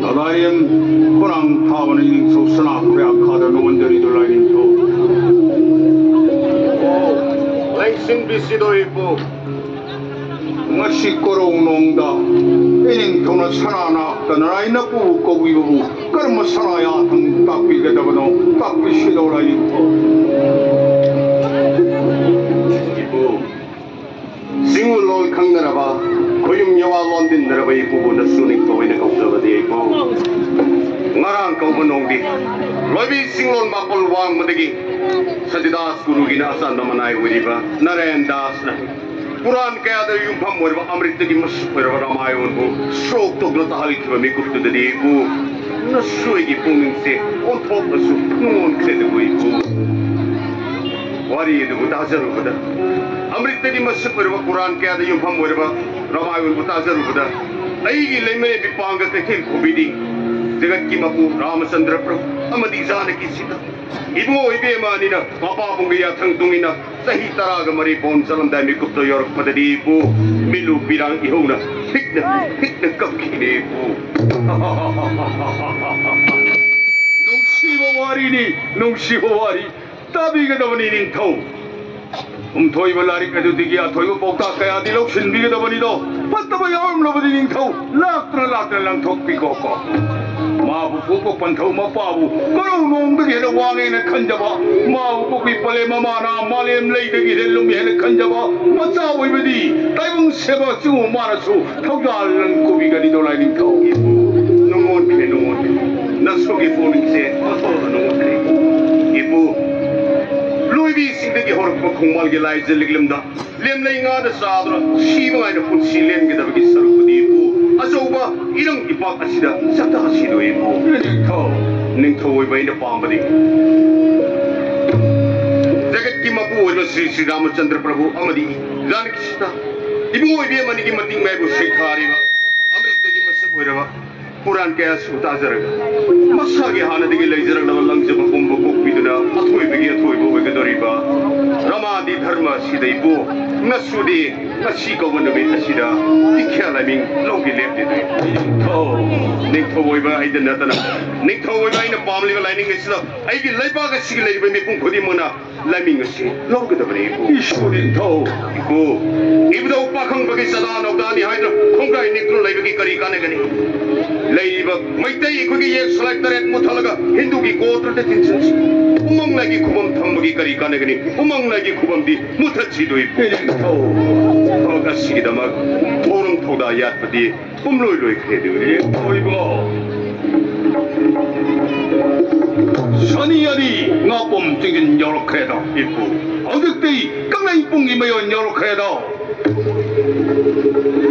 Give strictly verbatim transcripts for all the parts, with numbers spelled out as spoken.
ꯅꯗꯥꯏꯔꯦꯝ ꯈꯣꯏꯔꯥꯡ ꯊꯥꯕꯅ ꯏꯅꯤꯡꯊꯧ ꯁꯅꯥ ꯈꯨꯌꯥ ꯈꯥꯗ ꯅꯉꯣꯟꯗꯔꯤꯗꯨ ꯂꯥꯏꯅꯤꯡꯊꯧ꯫ ꯑꯣ, ꯂꯩꯁꯤꯟꯕꯤꯁꯤꯗꯣ ꯏꯄꯨ꯫ ꯉꯁꯤ ꯀꯣꯔꯧꯅꯣꯡꯗ ꯏꯅꯤꯡꯊꯧꯅ ꯁꯅꯥ ꯅꯥꯛꯇ ꯅꯔꯥꯏ ꯅꯄꯨ ꯀꯧꯕꯤꯕꯕꯨ ꯀꯔꯝꯕ ꯁꯅꯥ ꯌꯥꯊꯪ ꯇꯥꯛꯄꯤꯒꯗꯕꯅꯣ? ꯇꯥꯛꯄꯤꯁꯤꯗꯣ ꯂꯥꯏꯅꯤꯡꯊꯧ꯫ ꯏꯄꯨ, ꯆꯤꯡꯂꯣꯜ ꯈꯪꯅꯔꯕ, ꯈꯣꯌꯨꯝ ꯌꯋꯥ ꯂꯣꯟꯗꯤꯟꯅꯔꯕ ꯏꯄꯨꯕꯨ ꯅꯁꯨ ꯅꯤꯡꯊꯧ ꯑꯣꯏꯅ ꯀꯧꯖꯕꯗꯤ ꯏꯄꯨ꯫ ꯉꯔꯥꯡ ꯀꯧꯕ ꯅꯣꯡꯗꯤ ꯂꯣꯏꯕꯤ ꯆꯤꯡꯂꯣꯜ ꯃꯥꯄꯜ ꯋꯥꯡꯃꯗꯒꯤ ꯁꯇꯤꯗꯥꯁ ꯒꯨꯔꯨꯒꯤꯅ ꯑꯆꯥꯟꯕ ꯃꯅꯥꯏ ꯑꯣꯏꯔꯤꯕ ꯅꯔꯦꯟ ꯗꯥꯁꯅ ꯄꯨꯔꯥꯟ ꯀꯌꯥꯗ ꯌꯨꯝꯐꯝ ꯑꯣꯏꯔꯕ ꯑꯃ꯭ꯔꯤꯠꯇꯒꯤ ꯃꯁꯨꯞ ꯑꯣꯏꯔꯕ ꯔꯥꯃꯥꯌꯣꯟꯕꯨ ꯁ꯭ꯔꯣꯛ ꯇꯧꯗꯨꯅ ꯇꯥꯍꯜꯈꯤꯕ ꯃꯤꯀꯨꯞꯇꯨꯗꯗꯤ ꯏꯄꯨ, ꯅꯁꯨ ꯑꯩꯒꯤ ꯄꯨꯛꯅꯤꯡꯁꯦ ꯑꯣꯟꯊꯣꯛꯅꯁꯨ ꯅꯨꯡꯉꯣꯟꯈ꯭ꯔꯦꯗꯀꯣ ꯏꯄꯨ꯫ ꯋꯥꯔꯤ ꯑꯗꯨꯕꯨ ꯇꯥꯖꯔꯨꯕꯗ, ꯑꯃ꯭ꯔꯤꯠꯇꯒꯤ ꯃꯁꯨꯞ ꯑꯣꯏꯔꯕ ꯀꯨꯔꯥꯟ ꯀꯌꯥꯗ ꯌꯨꯝꯐꯝ ꯑꯣꯏꯔꯕ ꯔꯥꯃꯥꯌꯣꯟꯕꯨ ꯇꯥꯖꯔꯨꯕꯗ, ꯑꯩꯒꯤ ꯂꯩꯃꯔꯦꯟꯕꯤ ꯄꯥꯡꯒ ꯀꯩꯊꯦꯜ ꯈꯣꯕꯤꯗꯤ ꯖꯒꯠꯀꯤ ꯃꯄꯨ ꯔꯥꯃꯆꯟꯗ꯭ꯔ ꯄ꯭ꯔꯚꯨ ꯑꯃꯗꯤ ꯖꯥꯅꯀꯤ ꯁꯤꯇ, ꯏꯕꯨꯡꯉꯣ ꯏꯕꯦꯝꯃ ꯑꯅꯤꯅ ꯃꯄꯥꯕꯨꯡꯒꯤ ꯌꯥꯊꯪ ꯇꯨꯡꯏꯟꯅ ꯆꯍꯤ ꯇꯔꯥꯒ ꯃꯔꯤ ꯄꯣꯟ ꯆꯠꯂꯝꯗꯥꯏ ꯃꯤꯀꯨꯞꯇ ꯌꯧꯔꯛꯄꯗꯗꯤ ꯏꯄꯨ, ꯃꯤꯠꯂꯨ ꯄꯤꯔꯥꯡ ꯏꯍꯧꯅ ꯍꯤꯛꯅ ꯍꯤꯛꯅ ꯀꯞꯈꯤꯅꯦ ꯏꯄꯨ꯫ ꯅꯨꯡꯁꯤꯕ ꯋꯥꯔꯤꯅꯤ, ꯅꯨꯡꯁꯤꯕ ꯋꯥꯔꯤ꯫ ꯇꯥꯕꯤꯒꯗꯕꯅꯤ ꯅꯤꯡꯊꯧ꯫ ꯄꯨꯝꯊꯣꯏꯕ ꯂꯥꯏꯔꯤꯛ ꯑꯗꯨꯗꯒꯤ ꯑꯊꯣꯏꯕ ꯄꯥꯎꯇꯥꯛ ꯀꯌꯥꯗꯤ ꯂꯧꯁꯤꯟꯕꯤꯒꯗꯕꯅꯤꯗꯣ꯫ ꯐꯠꯇꯕ ꯌꯥꯎꯔꯝꯂꯕꯗꯤ ꯅꯤꯡꯊꯧ, ꯂꯥꯛꯇꯅ ꯂꯥꯛꯇꯅ ꯂꯪꯊꯣꯛꯄꯤꯈꯣꯀꯣ꯫ ꯃꯥꯕꯨ ꯄꯣꯛꯄ ꯄꯟꯊꯧ ꯃꯄꯥꯕꯨ ꯀꯣꯔꯧ ꯅꯣꯡꯗꯒꯤ ꯍꯦꯟꯅ ꯋꯥꯡꯉꯦꯅ ꯈꯟꯖꯕ, ꯃꯥꯕꯨ ꯄꯣꯛꯄꯤ ꯄꯂꯦꯝ ꯃꯃꯥꯅ ꯃꯥꯂꯦꯝ ꯂꯩꯗꯒꯤ ꯍꯦꯟꯅ ꯂꯨꯝꯃꯤ ꯍꯥꯏꯅ ꯈꯟꯖꯕ ꯃꯆꯥ ꯑꯣꯏꯕꯗꯤ ꯇꯥꯏꯕꯪ ꯁꯦꯝꯕ ꯆꯤꯡꯉꯨ ꯃꯥꯅꯁꯨ ꯊꯧꯖꯥꯜ ꯂꯪ ꯀꯨꯕꯤꯒꯅꯤꯗꯣ ꯂꯥꯏꯅꯤꯡꯊꯧ꯫ ꯅꯨꯡꯉꯣꯟꯈ꯭ꯔꯦ, ꯅꯨꯡꯉꯣꯟꯈ꯭ꯔꯦ꯫ ꯅꯁꯨꯒꯤ ꯄꯨꯛꯅꯤꯡꯁꯦ ꯃꯇꯣꯟꯗ ꯅꯨꯡꯉꯣꯟꯈ꯭ꯔꯦ꯫ ꯏꯄꯨ, ꯂꯣꯏꯕꯤꯁꯤꯡꯗꯒꯤ ꯍꯧꯔꯛꯄ ꯈꯣꯡꯕꯥꯜꯒꯤ ꯂꯥꯏꯖ ꯂꯤꯛꯂꯝꯗ ꯂꯦꯝꯂꯩ ꯉꯥꯗ ꯆꯥꯗꯨꯅ ꯁꯤꯕ ꯉꯥꯏꯅ ꯄꯨꯟꯁꯤ ꯂꯦꯟꯒꯗꯕꯒꯤ ꯁꯔꯨꯛꯄꯨꯗꯤ ꯏꯄꯨ, ꯑꯆꯧꯕ ꯏꯔꯪ ꯏꯄꯥꯛ ꯑꯁꯤꯗ ꯆꯠꯊꯁꯤꯗꯣ ꯏꯄꯨ꯫ ꯅꯤꯡꯊꯧ, ꯅꯤꯡꯊꯧ ꯑꯣꯏꯕ ꯑꯩꯅ ꯄꯥꯝꯕꯗꯤ ꯖꯒꯠꯀꯤ ꯃꯄꯨ ꯑꯣꯏꯕ ꯁ꯭ꯔꯤ ꯁ꯭ꯔꯤ ꯔꯥꯃꯆꯟꯗ꯭ꯔ ꯄ꯭ꯔꯚꯨ ꯑꯃꯗꯤ ꯖꯥꯅꯀꯤ ꯁꯤꯇ, ꯏꯕꯨꯡꯉꯣ ꯏꯕꯦꯝ ꯑꯅꯤꯒꯤ ꯃꯇꯤꯛ ꯃꯌꯥꯏꯕꯨ ꯁꯩꯊꯥꯔꯤꯕ ꯑꯃ꯭ꯔꯤꯠꯇꯒꯤ ꯃꯁꯛ ꯑꯣꯏꯔꯕ ꯄꯨꯔꯥꯟ ꯀꯌꯥ ꯁꯨ ꯇꯥꯖꯔꯒ, ꯃꯁꯥꯒꯤ ꯍꯥꯟꯅꯗꯒꯤ ꯂꯩꯖꯔꯛꯂꯕ ꯂꯪꯖꯕ ꯄꯨꯝꯕ ꯀꯣꯛꯄꯤꯗꯨꯅ ꯑꯊꯣꯏꯕꯒꯤ ꯑꯊꯣꯏꯕ ꯑꯣꯏꯒꯗꯧꯔꯤꯕ ꯔꯃꯥꯗꯤ ꯙꯔꯃ ꯑꯁꯤꯗ ꯏꯄꯨ, ꯉꯁꯨꯗꯤ ꯉꯁꯤ ꯀꯧꯕ ꯅꯨꯃꯤꯠ ꯑꯁꯤꯗ ꯏꯈ꯭ꯌꯥꯜ ꯂꯥꯏꯃꯤꯡ ꯂꯧꯒꯦ ꯂꯦꯞꯇꯦ꯫ ꯅꯤꯡꯊꯧ, ꯅꯤꯡꯊꯧ ꯑꯣꯏꯕ ꯑꯩꯗ ꯅꯠꯇꯅ, ꯅꯤꯡꯊꯧ ꯑꯣꯏꯕ ꯑꯩꯅ ꯄꯥꯝꯂꯤꯕ ꯂꯥꯏꯅꯤꯡ ꯑꯁꯤꯗ ꯑꯩꯒꯤ ꯂꯩꯕꯥꯛ ꯑꯁꯤꯒꯤ ꯂꯩꯔꯤꯕ ꯃꯤꯄꯨꯝ ꯈꯨꯗꯤꯡꯃꯛꯅ ꯂꯥꯏꯃꯤꯡ ꯑꯁꯤ ꯂꯧꯒꯗꯕꯅꯤ ꯏꯄꯨ꯫ ꯏꯁꯣꯔ ꯅꯤꯡꯊꯧ꯫ ꯏꯄꯨ, ꯏꯕꯨꯙꯧ ꯄꯥꯈꯪꯕꯒꯤ ꯆꯥꯗꯥ ꯅꯧꯗꯥꯅꯤ ꯍꯥꯏꯗꯨꯅ ꯈꯣꯡꯒ꯭ꯔꯥꯏ ꯅꯤꯛꯇꯨꯅ ꯂꯩꯕꯒꯤ ꯀꯔꯤ ꯀꯥꯟꯅꯒꯅꯤ? ꯂꯩꯔꯤꯕ ꯃꯩꯇꯩ ꯑꯩꯈꯣꯏꯒꯤ ꯌꯦꯛ ꯁꯂꯥꯏ ꯇꯔꯦꯠ ꯃꯨꯠꯊꯠꯂꯒ ꯍꯤꯟꯗꯨꯒꯤ ꯒꯣꯇ꯭ꯔꯗ ꯇꯤꯟꯁꯤꯟꯁꯤ꯫ ꯎꯃꯪ ꯂꯥꯏꯒꯤ ꯈꯨꯕꯝ ꯊꯝꯕꯒꯤ ꯀꯔꯤ ꯀꯥꯟꯅꯒꯅꯤ? ꯎꯃꯪ ꯂꯥꯏꯒꯤ ꯈꯨꯕꯝꯗꯤ ꯃꯨꯠꯊꯠꯁꯤꯗꯣ ꯏꯄꯨ꯫ ꯏꯅꯦ ꯅꯤꯡꯊꯧ꯫ ꯊꯕꯛ ꯑꯁꯤꯒꯤꯗꯃꯛ ꯊꯧꯔꯝ ꯊꯧꯗꯥ ꯌꯥꯠꯄꯗꯤ ꯄꯨꯝꯂꯣꯏ ꯂꯣꯏꯈ꯭ꯔꯦ ꯑꯗꯨ꯫ ꯏꯅꯦ ꯅꯤꯡꯊꯧ ꯏꯕꯨꯡꯉꯣ꯫ ꯁꯅꯤ ꯑꯅꯤ ꯉꯥꯄꯨꯝ ꯆꯤꯡꯖꯤꯟ ꯌꯧꯔꯛꯈ꯭ꯔꯦꯗꯣ꯫ ꯏꯄꯨ꯫ ꯍꯧꯖꯤꯛꯇꯤ ꯀꯪꯂꯩ ꯄꯨꯡꯒꯤ ꯃꯌꯣꯟ ꯌꯧꯔꯛꯈ꯭ꯔꯦꯗꯣ꯫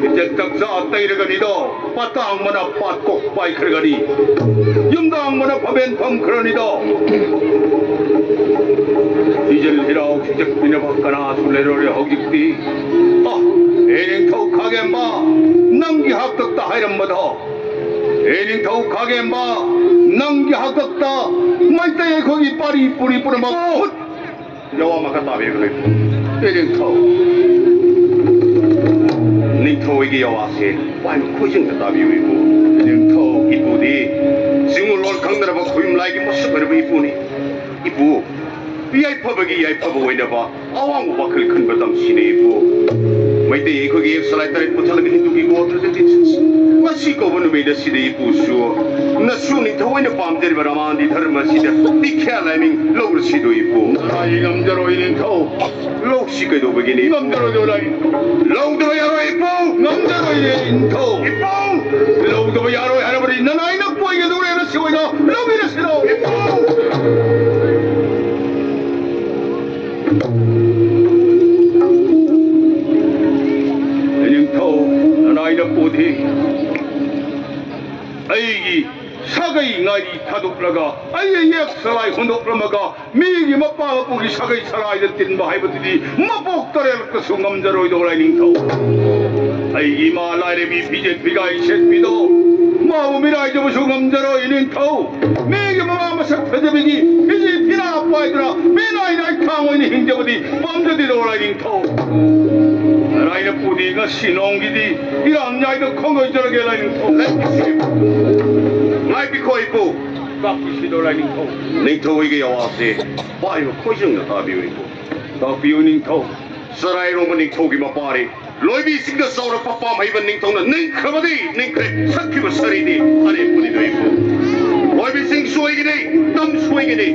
ꯐꯤꯖꯦꯠ ꯆꯥꯛꯆꯥ ꯇꯩꯔꯒꯅꯤꯗꯣ꯫ ꯄꯥꯇꯥꯡꯕꯅ ꯄꯥꯠꯀꯣꯛ ꯄꯥꯏꯈ꯭ꯔꯒꯅꯤ꯫ ꯌꯨꯝꯗꯥꯡꯕꯅ ꯐꯝꯕꯦꯟ ꯐꯝꯈ꯭ꯔꯅꯤꯗꯣ꯫ ꯐꯤꯖꯤꯜ ꯍꯤꯔꯥꯎ ꯁꯤꯖꯠꯄꯤꯅꯕ ꯀꯅꯥꯁꯨ ꯂꯩꯔꯣꯏ ꯍꯧꯖꯤꯛꯇꯤ꯫ ꯑ, ꯍꯦ ꯅꯤꯡꯊꯧ ꯈꯥꯒꯦꯝꯕ, ꯅꯪꯒꯤ ꯍꯥꯛꯇꯛꯇ ꯍꯥꯏꯔꯝꯕꯗꯣ꯫ ꯍꯦ ꯅꯤꯡꯊꯧ ꯈꯥꯒꯦꯝꯕ, ꯅꯪꯒꯤ ꯍꯥꯛꯇꯛꯇ ꯃꯩꯇꯩ ꯑꯩꯈꯣꯏꯒꯤ ꯄꯥꯔꯤ ꯄꯨꯔꯤ ꯄꯨꯝꯅꯃꯛ ꯈꯨꯠ ꯌꯥꯋꯥ ꯃꯈꯥ ꯇꯥꯕꯤꯔꯒꯅꯤ꯫ ꯏꯅꯤꯡꯊꯧ꯫ ꯅꯤꯡꯊꯧ ꯑꯩꯒꯤ ꯌꯥꯋꯥꯁꯦ ꯋꯥꯏ ꯈꯣꯏꯖꯤꯟꯗ ꯇꯥꯕꯤꯌꯨ ꯏꯄꯨ꯫ ꯅꯤꯡꯊꯧ꯫ ꯏꯄꯨꯗꯤ ꯆꯤꯡꯉꯨ ꯂꯣꯟ ꯈꯪꯗꯅꯕ ꯈꯣꯌꯨꯝ ꯂꯥꯏꯒꯤ ꯃꯁꯛ ꯑꯣꯏꯔꯕ ꯏꯄꯨꯅꯤ꯫ ꯏꯄꯨ, ꯌꯥꯏꯐꯕꯒꯤ ꯌꯥꯏꯐꯕ ꯑꯣꯏꯅꯕ ꯑꯋꯥꯡꯕ ꯋꯥꯈꯜ ꯈꯟꯕ ꯇꯝꯁꯤꯅꯦ ꯏꯄꯨ꯫ ꯃꯩꯇꯩ ꯑꯩꯈꯣꯏꯒꯤ ꯌꯦꯛ ꯁꯂꯥꯏ ꯇꯔꯦꯠ ꯄꯨꯊꯠꯂꯒ ꯍꯤꯟꯗꯨꯒꯤ ꯒꯣꯇ꯭ꯔꯗ ꯇꯤꯟꯁꯤꯟꯁꯤ꯫ ꯉꯁꯤ ꯀꯧꯕ ꯅꯨꯃꯤꯠ ꯑꯁꯤꯗ ꯏꯄꯨꯁꯨ ꯅꯁꯨ ꯅꯤꯡꯊꯧ ꯑꯣꯏꯅ ꯄꯥꯝꯖꯔꯤꯕ ꯔꯃꯥꯟꯗꯤ ꯙꯔꯃ ꯑꯁꯤꯗ ꯗꯤꯈ꯭ꯌꯥ ꯂꯥꯏꯃꯤꯡ ꯂꯧꯔꯁꯤꯗꯣ ꯏꯄꯨ꯫ ꯅꯅꯥꯏ ꯉꯝꯖꯔꯣꯏ ꯅꯤꯡꯊꯧ꯫ ꯂꯧꯁꯤ ꯀꯩꯗꯧꯕꯒꯤꯅꯤ? ꯉꯝꯖꯔꯣꯏꯗꯕ ꯂꯥꯏ꯫ ꯂꯧꯗꯕ ꯌꯥꯔꯣꯏ ꯏꯄꯨ꯫ ꯉꯝꯖꯔꯣꯏꯅꯦ ꯅꯤꯡꯊꯧ꯫ ꯏꯄꯨ! ꯂꯧꯗꯕ ꯌꯥꯔꯣꯏ ꯍꯥꯏꯔꯕꯗꯤ ꯅꯅꯥꯏꯅ ꯀꯣꯏꯒꯗꯧꯔꯦ ꯅꯁꯤ ꯑꯣꯏꯅ ꯂꯧꯕꯤꯔꯁꯤꯔꯣ? ꯏꯄꯨ! ꯅꯤꯡꯊꯧ, ꯅꯅꯥꯏꯅ ꯄꯨꯗꯤ ꯑꯩꯒꯤ ꯁꯥꯒꯩ ꯉꯥꯔꯤ ꯊꯥꯗꯣꯛꯂꯒ ꯑꯩꯒꯤ ꯌꯦꯛ ꯁꯂꯥꯏ ꯍꯨꯟꯗꯣꯛꯂꯝꯃꯒ ꯃꯤꯒꯤ ꯃꯄꯥ ꯃꯄꯨꯒꯤ ꯁꯥꯒꯩ ꯁꯔꯥꯏꯗ ꯇꯤꯟꯕ ꯍꯥꯏꯕꯗꯨꯗꯤ ꯃꯄꯣꯛ ꯇꯔꯦꯠꯂꯛꯇꯁꯨ ꯉꯝꯖꯔꯣꯏꯗꯧꯔꯦ ꯅꯤꯡꯊꯧ꯫ ꯑꯩꯒꯤ ꯏꯃꯥ ꯂꯥꯏꯔꯦꯝꯕꯤ ꯐꯤꯖꯦꯠ ꯐꯤꯒꯥꯏ ꯁꯦꯠꯄꯤꯗꯣ ꯃꯥꯕꯨ ꯃꯤꯔꯥꯏꯖꯕꯁꯨ ꯉꯝꯖꯔꯣꯏ ꯅꯤꯡꯊꯧ꯫ ꯃꯤꯒꯤ ꯃꯃꯥ ꯃꯁꯛ ꯐꯖꯕꯤꯒꯤ ꯐꯤꯖꯤ ꯐꯤꯔꯥ ꯄꯥꯏꯗꯨꯅ ꯃꯤꯅꯥꯏ ꯅꯥꯏꯊꯥꯡ ꯑꯣꯏꯅ ꯍꯤꯡꯖꯕꯗꯤ ꯄꯥꯝꯖꯗꯦꯗꯧꯔꯦ ꯅꯤꯡꯊꯧ꯫ ꯑꯩꯅ ꯄꯨꯗꯤ ꯉꯁꯤ ꯅꯣꯡꯒꯤꯗꯤ ꯏꯔꯥꯡ ꯌꯥꯏꯗ ꯈꯣꯡꯂꯣꯏꯖꯔꯒꯦ ꯂꯥꯏꯅꯤꯡꯊꯧ꯫ ꯂꯩ ꯉꯥꯏꯕꯤꯈꯣ ꯏꯄꯨ꯫ ꯇꯥꯛꯄꯤꯁꯤꯗꯣ ꯂꯥꯏꯅꯤꯡꯊꯧ꯫ ꯅꯤꯡꯊꯧ ꯍꯣꯏꯒꯤ ꯑꯋꯥꯁꯦ ꯄꯥꯏꯕ ꯈꯣꯏꯖꯪꯅ ꯇꯥꯕꯤꯌꯨ ꯏꯄꯨ꯫ ꯇꯥꯛꯄꯤꯌꯨ ꯅꯤꯡꯊꯧ꯫ ꯆꯔꯥꯏꯔꯣꯡꯕ ꯅꯤꯡꯊꯧꯒꯤ ꯃꯄꯥꯔꯤ ꯂꯣꯏꯕꯤꯁꯤꯡꯗ ꯆꯥꯎꯔꯛꯄ ꯄꯥꯝꯍꯩꯕ ꯅꯤꯡꯊꯧꯅ ꯅꯤꯡꯈ꯭ꯔꯕꯗꯤ ꯅꯤꯡꯈ꯭ꯔꯦ, ꯁꯛꯈꯤꯕ ꯁꯔꯤꯗꯤ ꯑꯔꯦꯞꯄꯅꯤꯗꯣ ꯏꯄꯨ꯫ ꯂꯣꯏꯕꯤꯁꯤꯡ ꯁꯣꯏꯒꯅꯤ, ꯇꯝ ꯁꯣꯏꯒꯅꯤ꯫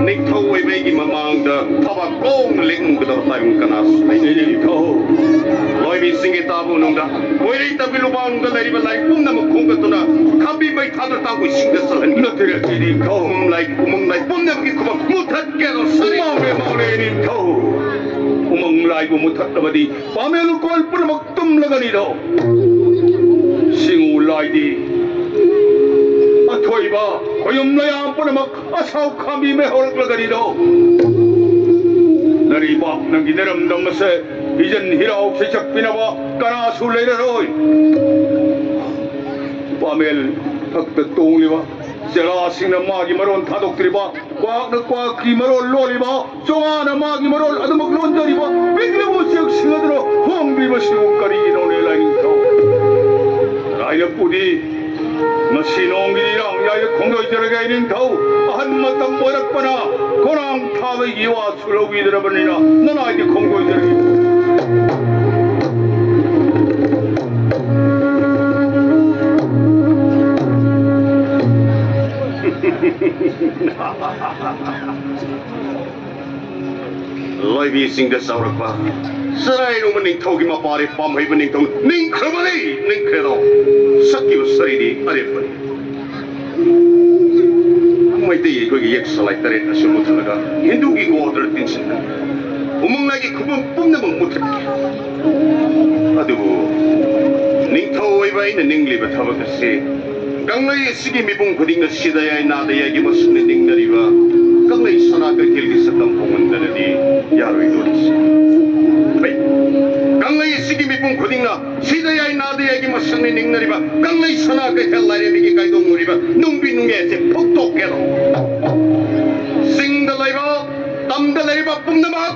ꯅꯤꯡꯊꯧ ꯑꯣꯏꯕ ꯑꯩꯒꯤ ꯃꯃꯥꯡꯗ ꯊꯕꯥꯛ ꯀꯣꯡꯅ ꯂꯦꯡꯒꯗꯕ ꯇꯥꯏꯕꯪ ꯀꯅꯥꯁꯨ ꯂꯩꯇꯦ ꯅꯤꯡꯊꯧ꯫ ꯂꯣꯏꯕꯤꯁꯤꯡꯒꯤ ꯇꯥꯕꯨ ꯅꯨꯡꯗ ꯀꯣꯏꯔꯩ ꯇꯝꯕꯤ ꯂꯨꯕꯥꯡꯗ ꯂꯩꯔꯤꯕ ꯂꯥꯏ ꯄꯨꯝꯅꯃꯛ ꯈꯣꯝꯒꯠꯇꯨꯅ ꯈꯥꯝꯕꯤ ꯃꯩ ꯊꯥꯗ ꯇꯥꯡꯈꯨꯜꯁꯤꯡꯗ ꯆꯠꯍꯟꯈꯤ꯫ ꯅꯠꯇꯦ, ꯅꯠꯇꯦ ꯅꯤꯡꯊꯧ꯫ ꯎꯃꯪ ꯂꯥꯏ, ꯎꯃꯪ ꯂꯥꯏ ꯄꯨꯝꯅꯃꯛꯀꯤ ꯈꯨꯕꯝ ꯃꯨꯊꯠꯀꯦꯔꯣ ꯁꯔꯤ? ꯃꯥꯡꯂꯦ, ꯃꯥꯡꯂꯦ ꯅꯤꯡꯊꯧ꯫ ꯎꯃꯪ ꯂꯥꯏꯕꯨ ꯃꯨꯊꯠꯂꯕꯗꯤ ꯄꯥꯃꯦꯜ ꯂꯨꯀꯣꯜ ꯄꯨꯝꯅꯃꯛ ꯇꯨꯝꯂꯒꯅꯤꯗꯣ꯫ ꯁꯤꯡꯎ ꯂꯥꯏꯗꯤ ꯑꯊꯣꯏꯕ ꯈꯣꯌꯨꯝ ꯂꯌꯥꯝ ꯄꯨꯝꯅꯃꯛ ꯑꯁꯥꯎ ꯈꯥꯝꯕꯤ ꯃꯩ ꯍꯧꯔꯛꯂꯒꯅꯤꯗꯣ꯫ ꯅꯔꯤꯕꯥꯛ ꯅꯪꯒꯤ ꯅꯔꯝꯗꯝ ꯑꯁꯦ ꯍꯤꯖꯟ ꯍꯤꯔꯥꯎ ꯁꯩꯁꯛꯄꯤꯅꯕ ꯀꯅꯥꯁꯨ ꯂꯩꯔꯔꯣꯏ꯫ ꯄꯥꯃꯦꯜ ꯐꯛꯇ ꯇꯣꯡꯂꯤꯕ ꯆꯦꯂꯥꯁꯤꯡꯅ ꯃꯥꯒꯤ ꯃꯔꯣꯟ ꯊꯥꯗꯣꯛꯇ꯭ꯔꯤꯕ, ꯀ꯭ꯋꯥꯛꯅ ꯀ꯭ꯋꯥꯛꯀꯤ ꯃꯔꯣꯜ ꯂꯣꯜꯂꯤꯕ, ꯆꯣꯉꯥꯅ ꯃꯥꯒꯤ ꯃꯔꯣꯜ ꯑꯗꯨꯃꯛ ꯂꯣꯟꯖꯔꯤꯕ ꯄꯤꯛꯂꯤꯕ ꯎꯆꯦꯛꯁꯤꯡ ꯑꯗꯨꯅ ꯍꯣꯡꯕꯤꯕꯁꯤꯕꯨ ꯀꯔꯤꯒꯤꯅꯣꯅꯦ ꯂꯥꯏꯅꯤꯡꯊꯧ? ꯂꯥꯏꯅ ꯄꯨꯗꯤ ꯉꯁꯤ ꯅꯣꯡꯒꯤ ꯏꯔꯥꯡ ꯌꯥꯏꯗ ꯈꯣꯡꯗꯣꯏꯖꯔꯒꯦ ꯅꯤꯡꯊꯧ꯫ ꯑꯍꯟ ꯃꯇꯝ ꯑꯣꯏꯔꯛꯄꯅ ꯈꯣꯡꯅꯥꯡ ꯊꯥꯕꯒꯤ ꯋꯥꯁꯨ ꯂꯧꯕꯤꯗ꯭ꯔꯕꯅꯤꯅ ꯅꯅꯥꯏꯗꯤ ꯈꯣꯡꯗꯣꯏꯖꯔꯒꯦ꯫ ꯂꯣꯏꯕꯤꯁꯤꯡꯗ ꯆꯥꯎꯔꯛꯄ ꯆꯔꯥꯏꯔꯣꯡꯕ ꯅꯤꯡꯊꯧꯒꯤ ꯃꯄꯥꯔꯤ ꯄꯥꯝꯍꯩꯕ ꯅꯤꯡꯊꯧ ꯅꯤꯡꯈ꯭ꯔꯕꯅꯤ, ꯅꯤꯡꯈ꯭ꯔꯦꯗꯣ꯫ ꯁꯛꯈꯤꯕ ꯁꯔꯤꯗꯤ ꯑꯔꯦꯞꯄꯅꯤ꯫ ꯃꯩꯇꯩ ꯑꯩꯈꯣꯏꯒꯤ ꯌꯦꯛ ꯁꯂꯥꯏ ꯇꯔꯦꯠ ꯑꯁꯤ ꯃꯨꯠꯊꯠꯂꯒ ꯍꯤꯟꯗꯨꯒꯤ ꯒꯣꯗ꯭ꯔ ꯇꯤꯟꯁꯤꯟꯅ ꯎꯃꯪ ꯂꯥꯏꯒꯤ ꯈꯨꯕꯝ ꯄꯨꯝꯅꯃꯛ ꯃꯨꯠꯊꯠꯈꯤ꯫ ꯑꯗꯨꯕꯨ ꯅꯤꯡꯊꯧ ꯑꯣꯏꯕ ꯑꯩꯅ ꯅꯤꯡꯂꯤꯕ ꯊꯕꯛ ꯑꯁꯤ ꯀꯪꯂꯩ ꯑꯁꯤꯒꯤ ꯃꯤꯄꯨꯝ ꯈꯨꯗꯤꯡꯅ ꯁꯤꯗ ꯌꯥꯏ ꯅꯥꯗ ꯌꯥꯏꯒꯤ ꯃꯁꯛꯅ ꯅꯤꯡꯅꯔꯤꯕ ꯀꯪꯂꯩ ꯁꯅꯥ ꯀꯩꯊꯦꯜꯒꯤ ꯁꯛꯇꯝ ꯍꯣꯡꯍꯟꯗꯅꯗꯤ ꯌꯥꯔꯣꯏꯗꯣꯔꯤꯁꯤ꯫ ꯐꯩ, ꯀꯪꯂꯩ ꯑꯁꯤꯒꯤ ꯃꯤꯄꯨꯝ ꯈꯨꯗꯤꯡꯅ ꯁꯤꯗ ꯌꯥꯏ ꯅꯥꯗ ꯌꯥꯏꯒꯤ ꯃꯁꯛꯅ ꯅꯤꯡꯅꯔꯤꯕ ꯀꯪꯂꯩ ꯁꯅꯥ ꯀꯩꯊꯦꯜ ꯂꯥꯏꯔꯦꯝꯕꯤꯒꯤ ꯀꯥꯏꯗꯣꯡ ꯃꯨꯔꯤꯕ ꯅꯨꯡꯕꯤ ꯅꯨꯡꯌꯥꯏꯁꯦ ꯐꯨꯛꯇꯣꯛꯀꯦꯔꯣ? ꯆꯤꯡꯗ ꯂꯩꯕ, ꯇꯝꯗ ꯂꯩꯔꯤꯕ ꯄꯨꯝꯅꯃꯛ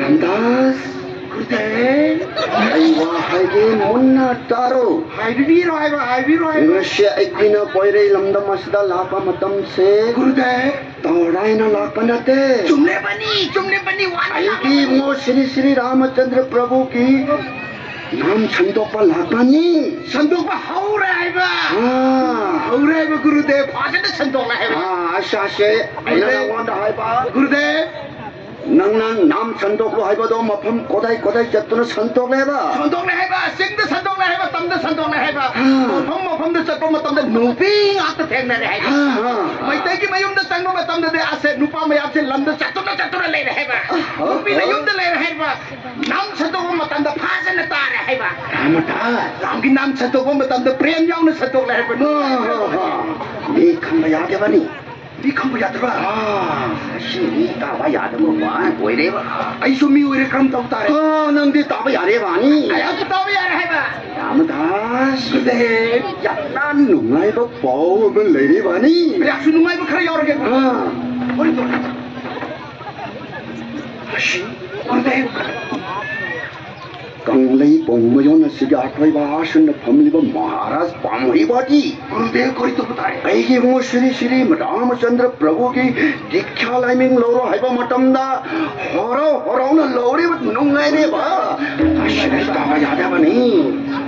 ꯔꯥꯝꯗꯥꯁ, ꯒꯨꯔꯨꯗꯦꯕ꯫ ꯑꯩ ꯋꯥ ꯍꯥꯏꯒꯦ, ꯃꯨꯟꯅ ꯇꯥꯔꯣ꯫ ꯍꯥꯏꯕꯤꯔꯣ ꯍꯥꯏꯕ, ꯍꯥꯏꯕꯤꯔꯣ ꯍꯥꯏꯕ꯫ ꯉꯁꯤ ꯑꯩꯈꯣꯏꯅ ꯄꯣꯏꯔꯩ ꯂꯝꯗꯝ ꯑꯁꯤꯗ ꯂꯥꯛꯄ ꯃꯇꯝꯁꯦ, ꯒꯨꯔꯨꯗꯦꯕ꯫ ꯇꯧꯔꯥꯏꯅ ꯂꯥꯛꯄ ꯅꯠꯇꯦ꯫ ꯆꯨꯝꯂꯦꯕꯅꯤ, ꯆꯨꯝꯂꯦꯕꯅꯤ, ꯋꯥꯅ ꯑꯩꯗꯤ ꯂꯥꯛꯂꯕꯅꯤ꯫ ꯏꯕꯨꯡꯉꯣ ꯁ꯭ꯔꯤ ꯁ꯭ꯔꯤ ꯔꯥꯃꯆꯟꯗ꯭ꯔ ꯄ꯭ꯔꯚꯨꯒꯤ ꯅꯥꯝ ꯁꯟꯗꯣꯛꯄ ꯂꯥꯛꯄꯅꯤ꯫ ꯁꯟꯗꯣꯛꯄ ꯍꯧꯔꯦ ꯍꯥꯏꯕ꯫ ꯑꯥ꯫ ꯍꯧꯔꯦ ꯍꯥꯏꯕ, ꯒꯨꯔꯨꯗꯦꯕ, ꯐꯖꯅ ꯁꯟꯗꯣꯛꯂꯦ ꯍꯥꯏꯕ꯫ ꯑꯥ, ꯑꯁꯥꯁꯦ ꯑꯩꯅ ꯒꯨꯔꯨꯗꯦꯕ꯫ ꯅꯉꯣꯟꯗ ꯍꯥꯏꯕ꯫ ꯒꯨꯔꯨꯗꯦꯕ꯫ ꯅꯪꯅ ꯅꯥꯝ ꯁꯟꯗꯣꯛꯂꯣ ꯍꯥꯏꯕꯗꯣ ꯃꯐꯝ ꯀꯗꯥꯏ ꯀꯗꯥꯏ ꯆꯠꯇꯨꯅ ꯁꯟꯗꯣꯛꯂꯦꯕ? ꯁꯟꯗꯣꯛꯂꯦ ꯍꯥꯏꯕ, ꯆꯤꯡꯗ ꯁꯟꯗꯣꯛꯂꯦ ꯍꯥꯏꯕ, ꯇꯝꯗ ꯁꯟꯗꯣꯛꯂꯦ ꯍꯥꯏꯕ꯫ ꯑꯥ꯫ ꯃꯐꯝ ꯃꯐꯝꯗ ꯆꯠꯄ ꯃꯇꯝꯗ ꯅꯨꯄꯤ ꯉꯥꯛꯇ ꯊꯦꯡꯅꯔꯦ ꯍꯥꯏꯕ꯫ ꯑꯥ, ꯑꯥ꯫ ꯃꯩꯇꯩꯒꯤ ꯃꯌꯨꯝꯗ ꯆꯪꯕ ꯃꯇꯝꯗꯗꯤ ꯑꯁꯦ ꯅꯨꯄꯥ ꯃꯌꯥꯝꯁꯦ ꯂꯝꯗ ꯆꯠꯇꯨꯅ ꯆꯠꯇꯨꯅ ꯂꯩꯔꯦ ꯍꯥꯏꯕ꯫ ꯑꯥ, ꯅꯨꯄꯤꯅ ꯑꯥ꯫ ꯌꯨꯝꯗ ꯂꯩꯔꯦ ꯍꯥꯏꯕ꯫ ꯅꯥꯝ ꯁꯟꯗꯣꯛꯄ ꯃꯇꯝꯗ ꯐꯖꯅ ꯇꯥꯔꯦ ꯍꯥꯏꯕ꯫ ꯔꯥꯃꯗꯥꯁ꯫ ꯔꯥꯝꯒꯤ ꯅꯥꯝ ꯁꯟꯗꯣꯛꯄ ꯃꯇꯝꯗ ꯄ꯭ꯔꯦꯝ ꯌꯥꯎꯅ ꯁꯟꯗꯣꯛꯂꯦ ꯍꯥꯏꯕ꯫ ꯑꯥ, ꯑꯥ, ꯑꯥ꯫ ꯃꯤ ꯈꯪꯕ ꯌꯥꯗꯕꯅꯤ꯫ ꯃꯤ ꯈꯪꯕ ꯌꯥꯗꯕ꯭ꯔꯥ? ꯑꯥ, ꯑꯁꯤ ꯃꯤ ꯇꯥꯕ ꯌꯥꯗꯕ ꯋꯥ ꯑꯣꯏꯔꯦꯕ꯫ ꯑꯩꯁꯨ ꯃꯤ ꯑꯣꯏꯔꯦ, ꯀꯔꯝ ꯇꯧ ꯇꯥꯔꯦ? ꯑꯥ, ꯅꯪꯗꯤ ꯇꯥꯕ ꯌꯥꯔꯦꯕ, ꯅꯤ꯫ ꯑꯩꯍꯥꯛꯁꯨ ꯇꯥꯕ ꯌꯥꯔꯦ ꯍꯥꯏꯕ꯫ ꯔꯥꯃꯗꯥꯁ꯫ ꯒꯨꯔꯨꯗꯦꯕ꯫ ꯌꯥꯝꯅ ꯅꯨꯡꯉꯥꯏꯕ ꯄꯥꯎ ꯑꯃ ꯂꯩꯔꯦꯕ, ꯅꯤ꯫ ꯑꯩꯍꯥꯛꯁꯨ ꯅꯨꯡꯉꯥꯏꯕ ꯈꯔ ꯌꯥꯎꯔꯒꯦ꯫ ꯑꯥ꯫ ꯍꯣꯏ, ꯍꯣꯏ꯫ ꯑꯁꯤ, ꯒꯨꯔꯨꯗꯦꯕ꯫ ꯀꯪꯂꯩ ꯄꯣꯡꯕꯌꯣꯟ ꯑꯁꯤꯒꯤ ꯑꯀꯣꯏꯕ ꯑꯁꯨꯝꯅ ꯐꯝꯂꯤꯕ ꯃꯍꯥꯔꯥꯖ ꯄꯥꯝꯍꯩꯕꯥꯗꯤ꯫ ꯒꯨꯔꯨꯗꯦꯕ, ꯀꯔꯤ ꯇꯧꯕ ꯇꯥꯔꯦ? ꯑꯩꯒꯤ ꯏꯕꯨꯡꯉꯣ ꯁ꯭ꯔꯤ ꯁ꯭ꯔꯤ ꯔꯥꯃꯆꯟꯗ꯭ꯔ ꯄ꯭ꯔꯚꯨꯒꯤ ꯗꯤꯛꯁꯥ ꯂꯥꯏꯃꯤꯡ ꯂꯧꯔꯣ ꯍꯥꯏꯕ ꯃꯇꯝꯗ ꯍꯔꯥꯎ ꯍꯔꯥꯎꯅ ꯂꯧꯔꯤꯕ ꯅꯨꯡꯉꯥꯏꯔꯦꯕ꯫ ꯑꯁꯤꯗꯤ ꯇꯥꯕ ꯌꯥꯗꯕꯅꯤ꯫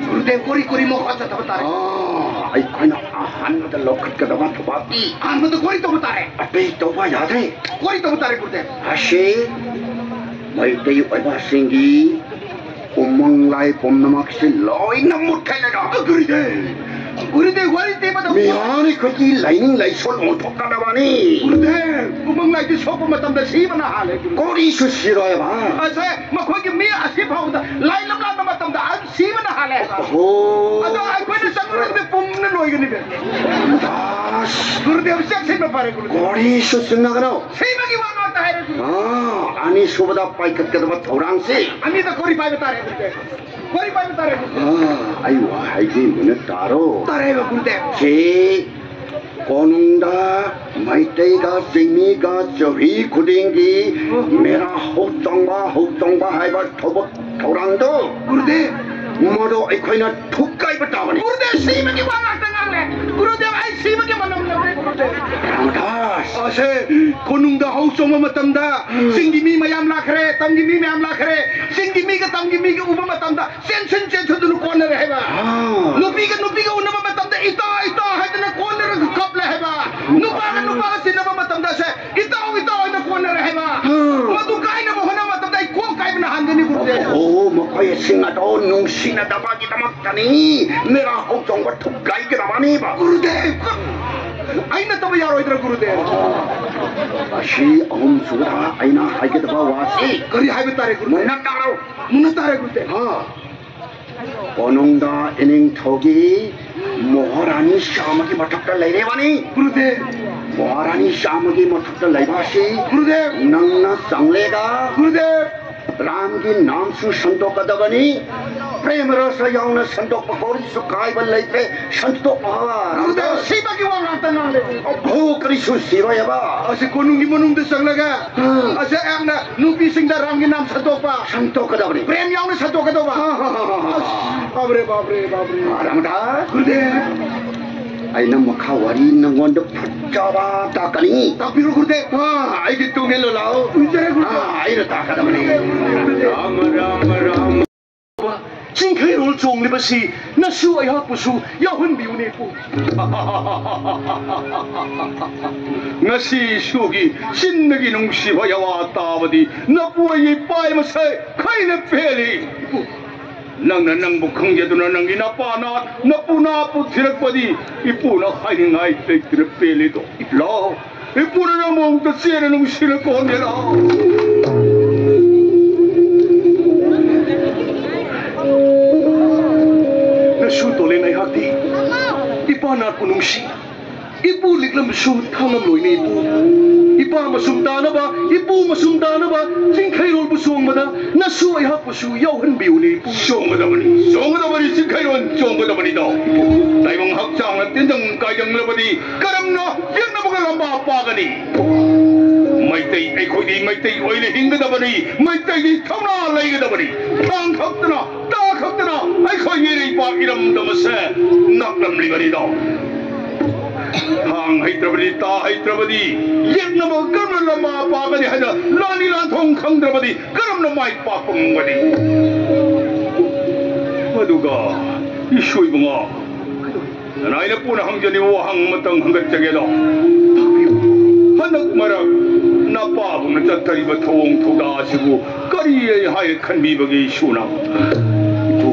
ꯒꯨꯔꯨꯗꯦꯕ, ꯀꯔꯤ ꯀꯔꯤ ꯃꯈꯥ ꯆꯠꯊꯕ ꯇꯥꯔꯦ? ꯑꯥ, ꯑꯩꯈꯣꯏꯅ ꯑꯍꯥꯟꯕꯗ ꯂꯧꯈꯠꯀꯗꯕ ꯊꯕꯛꯇꯤ ꯑꯍꯥꯟꯕꯗ ꯀꯔꯤ ꯇꯧꯕ ꯇꯥꯔꯦ? ꯑꯇꯩ ꯇꯧꯕ ꯌꯥꯗ꯭ꯔꯦ꯫ ꯀꯔꯤ ꯇꯧꯕ ꯇꯥꯔꯦ, ꯒꯨꯔꯨꯗꯦꯕ? ꯑꯁꯤ ꯃꯩꯇꯩ ꯑꯣꯏꯕꯁꯤꯡꯒꯤ ꯎꯃꯪ ꯂꯥꯏ ꯄꯨꯝꯅꯃꯛꯁꯤ ꯂꯣꯏꯅ ꯃꯨꯠꯊꯠꯂꯒ, ꯒꯨꯔꯨꯗꯦꯕ, ꯒꯨꯔꯨꯗꯦꯕ, ꯋꯥꯔꯤ ꯇꯦꯕꯗ ꯃꯤꯍꯥꯟ ꯑꯩꯈꯣꯏꯒꯤ ꯂꯥꯏꯅꯤꯡ ꯂꯥꯏꯁꯣꯟ ꯑꯣꯟꯊꯣꯛꯀꯗꯕꯅꯤ꯫ ꯒꯨꯔꯨꯗꯦꯕ, ꯎꯃꯪ ꯂꯥꯏꯗꯤ ꯁꯣꯛꯄ ꯃꯇꯝꯗ ꯁꯤꯕꯅ ꯍꯥꯜꯂꯦ, ꯒꯨꯔꯨꯗꯦꯕ꯫ ꯀꯣꯔꯤꯁꯨ ꯁꯤꯔꯣꯏꯕ꯫ ꯑꯁꯦ, ꯃꯈꯣꯏꯒꯤ ꯃꯤ ꯑꯁꯤ ꯐꯥꯎꯕꯗ ꯂꯥꯏ ꯂꯝꯂꯥꯟꯕ ꯃꯇꯝꯗ ꯑꯗꯨꯝ ꯁꯤꯕꯅ ꯍꯥꯜꯂꯦ ꯍꯥꯏꯕ꯫ ꯑꯣꯍꯣ꯫ ꯑꯗꯣ ꯑꯩꯈꯣꯏꯅ ꯆꯪꯂꯨꯔꯒꯗꯤ ꯄꯨꯝꯅ ꯂꯣꯏꯒꯅꯤꯅꯦ꯫ ꯔꯥꯃꯗꯥꯁ꯫ ꯒꯨꯔꯨꯗꯦꯕ, ꯆꯦꯛꯁꯤꯟꯕ ꯐꯔꯦ, ꯒꯨꯔꯨꯗꯦꯕ꯫ ꯀꯣꯔꯤꯁꯨ ꯆꯨꯝꯅꯒꯅꯣ꯫ ꯁꯤꯕꯒꯤ ꯋꯥ ꯉꯥꯛꯇ ꯍꯥꯏꯔꯦ, ꯒꯨꯔꯨꯗꯦꯕ꯫ ꯑꯥ, ꯑꯅꯤꯁꯨꯕꯗ ꯄꯥꯏꯈꯠꯀꯗꯕ ꯊꯧꯔꯥꯡꯁꯤ꯫ ꯑꯅꯤꯗ ꯀꯣꯔꯤ ꯄꯥꯏꯕ ꯇꯥꯔꯦ, ꯒꯨꯔꯨꯗꯦꯕ꯫ ꯋꯥꯔꯤ ꯄꯥꯏꯕ ꯇꯥꯔꯦ꯫ ꯑꯥ, ꯑꯩ ꯋꯥ ꯍꯥꯏꯒꯦ, ꯃꯨꯟꯅ ꯇꯥꯔꯣ꯫ ꯇꯥꯔꯦꯕ, ꯒꯨꯔꯨꯗꯦꯕ꯫ ꯁꯤ ꯀꯣꯅꯨꯡꯗ ꯃꯩꯇꯩꯒ ꯆꯤꯡꯃꯤꯒ ꯆꯍꯤ ꯈꯨꯗꯤꯡꯒꯤ ꯃꯦꯔꯥ ꯍꯧ ꯆꯣꯡꯕ, ꯍꯧ ꯆꯣꯡꯕ ꯍꯥꯏꯕ ꯊꯕꯛ ꯊꯧꯔꯥꯡꯗꯣ, ꯒꯨꯔꯨꯗꯦꯕ꯫ ꯃꯗꯣ ꯑꯩꯈꯣꯏꯅ ꯊꯨꯒꯥꯏꯕ ꯇꯥꯕꯅꯤ꯫ ꯒꯨꯔꯨꯗꯦꯕ, ꯁꯤꯕꯒꯤ ꯋꯥ ꯉꯥꯛꯇ ꯉꯥꯡꯂꯦ꯫ ꯒꯨꯔꯨꯗꯦꯕ, ꯑꯩ ꯁꯤꯕꯒꯤ ꯃꯅꯝ ꯅꯝꯂꯦ, ꯒꯨꯔꯨꯗꯦꯕ꯫ ꯔꯥꯃꯗꯥꯁ꯫ ꯑꯁꯦ, ꯀꯣꯅꯨꯡꯗ ꯍꯧ ꯆꯣꯡꯕ ꯃꯇꯝꯗ ꯎꯝ꯫ ꯆꯤꯡꯒꯤ ꯃꯤ ꯃꯌꯥꯝ ꯂꯥꯛꯈ꯭ꯔꯦ, ꯇꯝꯒꯤ ꯃꯤ ꯃꯌꯥꯝ ꯂꯥꯛꯈ꯭ꯔꯦ꯫ ꯆꯤꯡꯒꯤ ꯃꯤꯒ ꯇꯝꯒꯤ ꯃꯤꯒ ꯎꯕ ꯃꯇꯝꯗ ꯆꯦꯟꯁꯤꯟ ꯆꯦꯟꯁꯤꯟꯗꯨꯅ ꯀꯣꯟꯅꯔꯦ ꯍꯥꯏꯕ꯫ ꯑꯥ꯫ ꯅꯨꯄꯤꯒ ꯅꯨꯄꯤꯒ ꯎꯅꯕ ꯃꯇꯝꯗ ꯏꯇꯥ, ꯏꯇꯥ ꯍꯥꯏꯗꯅ ꯀꯣꯟꯅꯔꯒ ꯀꯞꯂꯦ ꯍꯥꯏꯕ꯫ ꯅꯨꯄꯥꯒ ꯅꯨꯄꯥꯒ ꯇꯤꯟꯅꯕ ꯃꯇꯝꯗ ꯁꯦ ꯏꯇꯥꯎ, ꯏꯇꯥꯎ ꯍꯥꯏꯅ ꯀꯣꯟꯅꯔꯦ ꯍꯥꯏꯕ꯫ ꯑꯥ꯫ ꯃꯗꯨ ꯀꯥꯏꯅꯕ ꯍꯣꯠꯅꯕ ꯃꯇꯝꯗ ꯑꯩ ꯀꯣꯛ ꯀꯥꯏꯕꯅ ꯍꯥꯟꯒꯅꯤ, ꯒꯨꯔꯨꯗꯦꯕ꯫ ꯑꯣ, ꯃꯈꯣꯏ ꯑꯁꯤꯡ ꯑꯗꯣ ꯅꯨꯡꯁꯤꯅꯗꯕꯒꯤꯗꯃꯛꯇꯅꯤ ꯃꯦꯔꯥ ꯍꯧ ꯆꯣꯡꯕ ꯊꯨꯒꯥꯏꯒꯗꯕꯅꯤꯕ꯫ ꯒꯨꯔꯨꯗꯦꯕ, ꯑꯩ ꯅꯠꯇꯕ ꯌꯥꯔꯣꯏꯗ꯭ꯔꯥ, ꯒꯨꯔꯨꯗꯦꯕ? ꯑꯁꯤ ꯑꯍꯨꯝꯁꯨꯕꯗ ꯑꯩꯅ ꯍꯥꯏꯒꯗꯕ ꯋꯥꯁꯤ꯫ ꯀꯔꯤ ꯍꯥꯏꯕ ꯇꯥꯔꯦ, ꯒꯨꯔꯨꯗꯦꯕ? ꯃꯨꯟꯅ ꯇꯥꯔꯣ꯫ ꯃꯨꯟꯅ ꯇꯥꯔꯦ, ꯒꯨꯔꯨꯗꯦꯕ꯫ ꯑꯥ꯫ ꯀꯣꯅꯨꯡꯗ ꯏꯅꯤꯡꯊꯧꯒꯤ ꯃꯍꯥꯔꯥꯅꯤ ꯆꯥꯝꯃꯒꯤ ꯃꯊꯛꯇ ꯂꯩꯔꯦꯕꯅꯤ꯫ ꯒꯨꯔꯨꯗꯦꯕ꯫ ꯃꯍꯥꯔꯥꯅꯤ ꯆꯥꯝꯃꯒꯤ ꯃꯊꯛꯇ ꯂꯩꯕ ꯑꯁꯤ ꯒꯨꯔꯨꯗꯦꯕ꯫ ꯅꯪꯅ ꯆꯪꯂꯦꯒ ꯒꯨꯔꯨꯗꯦꯕ꯫ ꯔꯥꯝꯒꯤ ꯅꯥꯝꯁꯨ ꯁꯟꯗꯣꯛꯀꯗꯕꯅꯤ꯫ ꯄ꯭ꯔꯦꯝ ꯔꯁ ꯌꯥꯎꯅ ꯁꯟꯗꯣꯛꯄ ꯀꯧꯔꯤꯁꯨ ꯀꯥꯏꯕ ꯂꯩꯇ꯭ꯔꯦ꯫ ꯁꯟꯗꯣꯛꯄ ꯍꯥꯏꯕ꯫ ꯒꯨꯔꯨꯗꯦꯕ, ꯁꯤꯕꯒꯤ ꯋꯥ ꯉꯥꯛꯇ ꯉꯥꯡꯂꯦ꯫ ꯑꯣ, ꯀꯔꯤꯁꯨ ꯁꯤꯔꯣꯏ ꯍꯥꯏꯕ꯫ ꯑꯁꯤ ꯀꯣꯅꯨꯡꯒꯤ ꯃꯅꯨꯡꯗ ꯆꯪꯂꯒ ꯎꯝ꯫ ꯑꯁꯤ ꯑꯩꯍꯥꯛꯅ ꯅꯨꯄꯤꯁꯤꯡꯗ ꯔꯥꯝꯒꯤ ꯅꯥꯝ ꯁꯟꯗꯣꯛꯄ꯫ ꯁꯟꯗꯣꯛꯀꯗꯕꯅꯤ꯫ ꯄ꯭ꯔꯦꯝ ꯌꯥꯎꯅ ꯁꯟꯗꯣꯛꯀꯗꯧꯕ꯫ ꯑꯥ, ꯑꯥ, ꯑꯥ, ꯑꯥ꯫ ꯑꯁ, ꯕꯥꯞꯔꯦ, ꯕꯥꯞꯔꯦ, ꯕꯥꯞꯔꯦ꯫ ꯑꯥ, ꯔꯥꯃꯗꯥꯁ꯫ ꯒꯨꯔꯨꯗꯦꯕ꯫ ꯑꯩꯅ ꯃꯈꯥ ꯋꯥꯔꯤ ꯅꯪꯉꯣꯟꯗ ꯐꯖꯕ ꯇꯥꯛꯀꯅꯤ꯫ ꯇꯥꯛꯄꯤꯔꯣ, ꯒꯨꯔꯨꯗꯦꯕ꯫ ꯑꯥ, ꯑꯩꯒꯤ ꯇꯨꯡ ꯏꯜꯂꯨ ꯂꯥꯛꯑꯣ꯫ ꯎꯖꯔꯦ, ꯒꯨꯔꯨꯗꯦꯕ꯫ ꯑꯥ, ꯑꯩꯅ ꯇꯥꯛꯀꯗꯕꯅꯤ꯫ ꯒꯨꯔꯨꯗꯦꯕ꯫ ꯔꯥꯃ, ꯔꯥꯃ, ꯔꯥꯃ꯫ ꯆꯤꯡꯈꯩꯔꯣꯜ ꯆꯣꯡꯂꯤꯕꯁꯤ ꯅꯁꯨ ꯑꯩꯍꯥꯛꯄꯨꯁꯨ ꯌꯥꯎꯍꯟꯕꯤꯌꯨꯅꯦ, ꯄꯨ꯫ ꯉꯁꯤ ꯏꯁꯨꯒꯤ ꯆꯤꯟꯗꯒꯤ ꯅꯨꯡꯁꯤꯕ ꯌꯥꯋꯥ ꯇꯥꯕꯗꯤ ꯅꯄꯨ ꯑꯩꯒꯤ ꯄꯥꯏ ꯃꯁꯩ ꯈꯩꯅ ꯄꯦꯜꯂꯤ꯫ ꯅꯪꯅ ꯅꯪꯕꯨ ꯈꯪꯖꯗꯨꯅ ꯅꯪꯒꯤ ꯅꯄꯥ ꯅꯥꯠ, ꯅꯄꯨ ꯅꯥꯠꯄꯨ ꯊꯤꯔꯛꯄꯗꯤ ꯏꯄꯨꯅ ꯍꯥꯏꯅꯤꯡꯉꯥꯏ ꯂꯩꯇꯅ ꯄꯦꯜꯂꯤꯗꯣ꯫ ꯂꯥꯛꯑꯣ, ꯏꯄꯨꯅ ꯅꯪꯕꯨ ꯑꯃꯨꯛꯇ ꯆꯦꯔ ꯅꯨꯡꯁꯤꯅ ꯀꯣꯟꯒꯦ ꯂꯥꯛꯑꯣ꯫ ꯅꯁꯨ ꯇꯣꯂꯦꯟ ꯑꯩꯍꯥꯛꯇꯤ ꯏꯄꯥ ꯅꯥꯠꯄꯨ ꯅꯨꯡꯁꯤ꯫ ꯏꯄꯨ ꯂꯤꯛꯂꯝꯁꯨ ꯊꯥꯡꯂꯝꯂꯣꯏꯅꯦ ꯏꯄꯨ꯫ ꯏꯄꯥ ꯃꯁꯨꯝ ꯇꯥꯅꯕ, ꯏꯄꯨ ꯃꯁꯨꯝ ꯇꯥꯅꯕ ꯆꯤꯡꯈꯩꯔꯣꯜꯕꯨ ꯆꯣꯡꯕꯗ ꯅꯁꯨ ꯑꯩꯍꯥꯛꯄꯨꯁꯨ ꯌꯥꯎꯍꯟꯕꯤꯌꯨꯅꯦ ꯏꯄꯨ꯫ ꯆꯣꯡꯒꯗꯕꯅꯤ, ꯆꯣꯡꯒꯗꯕꯅꯤ, ꯆꯤꯡꯈꯩꯔꯣꯜ ꯆꯣꯡꯒꯗꯕꯅꯤꯗꯣ꯫ ꯇꯥꯏꯕꯪ ꯍꯛꯆꯥꯡꯅ ꯇꯤꯟꯖꯪ ꯀꯥꯏꯖꯪꯂꯕꯗꯤ ꯀꯔꯝꯅ ꯌꯦꯛꯅꯕꯒ ꯂꯝꯕꯥ ꯄꯥꯒꯅꯤ? ꯃꯩꯇꯩ ꯑꯩꯈꯣꯏꯗꯤ ꯃꯩꯇꯩ ꯑꯣꯏꯅ ꯍꯤꯡꯒꯗꯕꯅꯤ, ꯃꯩꯇꯩꯒꯤ ꯊꯧꯅꯥ ꯂꯩꯒꯗꯕꯅꯤ꯫ ꯊꯥꯡ ꯈꯛꯇꯅ, ꯇꯥ ꯈꯛꯇꯅ ꯑꯩꯈꯣꯏꯒꯤ ꯏꯔꯩꯄꯥꯛ ꯏꯔꯝꯗꯝ ꯑꯁꯦ ꯉꯥꯛꯂꯝꯂꯤꯕꯅꯤꯗꯣ꯫ ꯊꯥꯡ ꯍꯩꯇ꯭ꯔꯕꯗꯤ, ꯇꯥ ꯍꯩꯇ꯭ꯔꯕꯗꯤ, ꯌꯦꯛꯅꯕ ꯀꯔꯝꯅ ꯂꯝꯕꯥ ꯄꯥꯒꯅꯤ ꯍꯥꯏꯅ ꯂꯥꯟꯅꯤ ꯂꯥꯟꯊꯣꯡ ꯈꯪꯗ꯭ꯔꯕꯗꯤ ꯀꯔꯝꯅ ꯃꯥꯏ ꯄꯥꯛꯄ ꯉꯝꯒꯅꯤ? ꯑꯗꯨꯒ ꯏꯁꯣꯏ ꯏꯕꯨꯡꯉꯣ, ꯅꯅꯥꯏꯅ ꯄꯨꯅ ꯍꯪꯖꯅꯤꯡꯕ ꯋꯥꯍꯪ ꯑꯃꯇꯪ ꯍꯪꯒꯠꯆꯒꯦꯗꯣ꯫ ꯇꯥꯛꯄꯤꯌꯨ꯫ ꯍꯟꯗꯛ ꯃꯔꯛ ꯅꯄꯥꯕꯨꯡꯅ ꯆꯠꯊꯔꯤꯕ ꯊꯧꯑꯣꯡ ꯊꯧꯗꯥ ꯑꯁꯤꯕꯨ ꯀꯔꯤ ꯍꯥꯏꯅ ꯈꯟꯕꯤꯕꯒꯦ ꯏꯁꯨꯅ? ꯏꯄꯨ,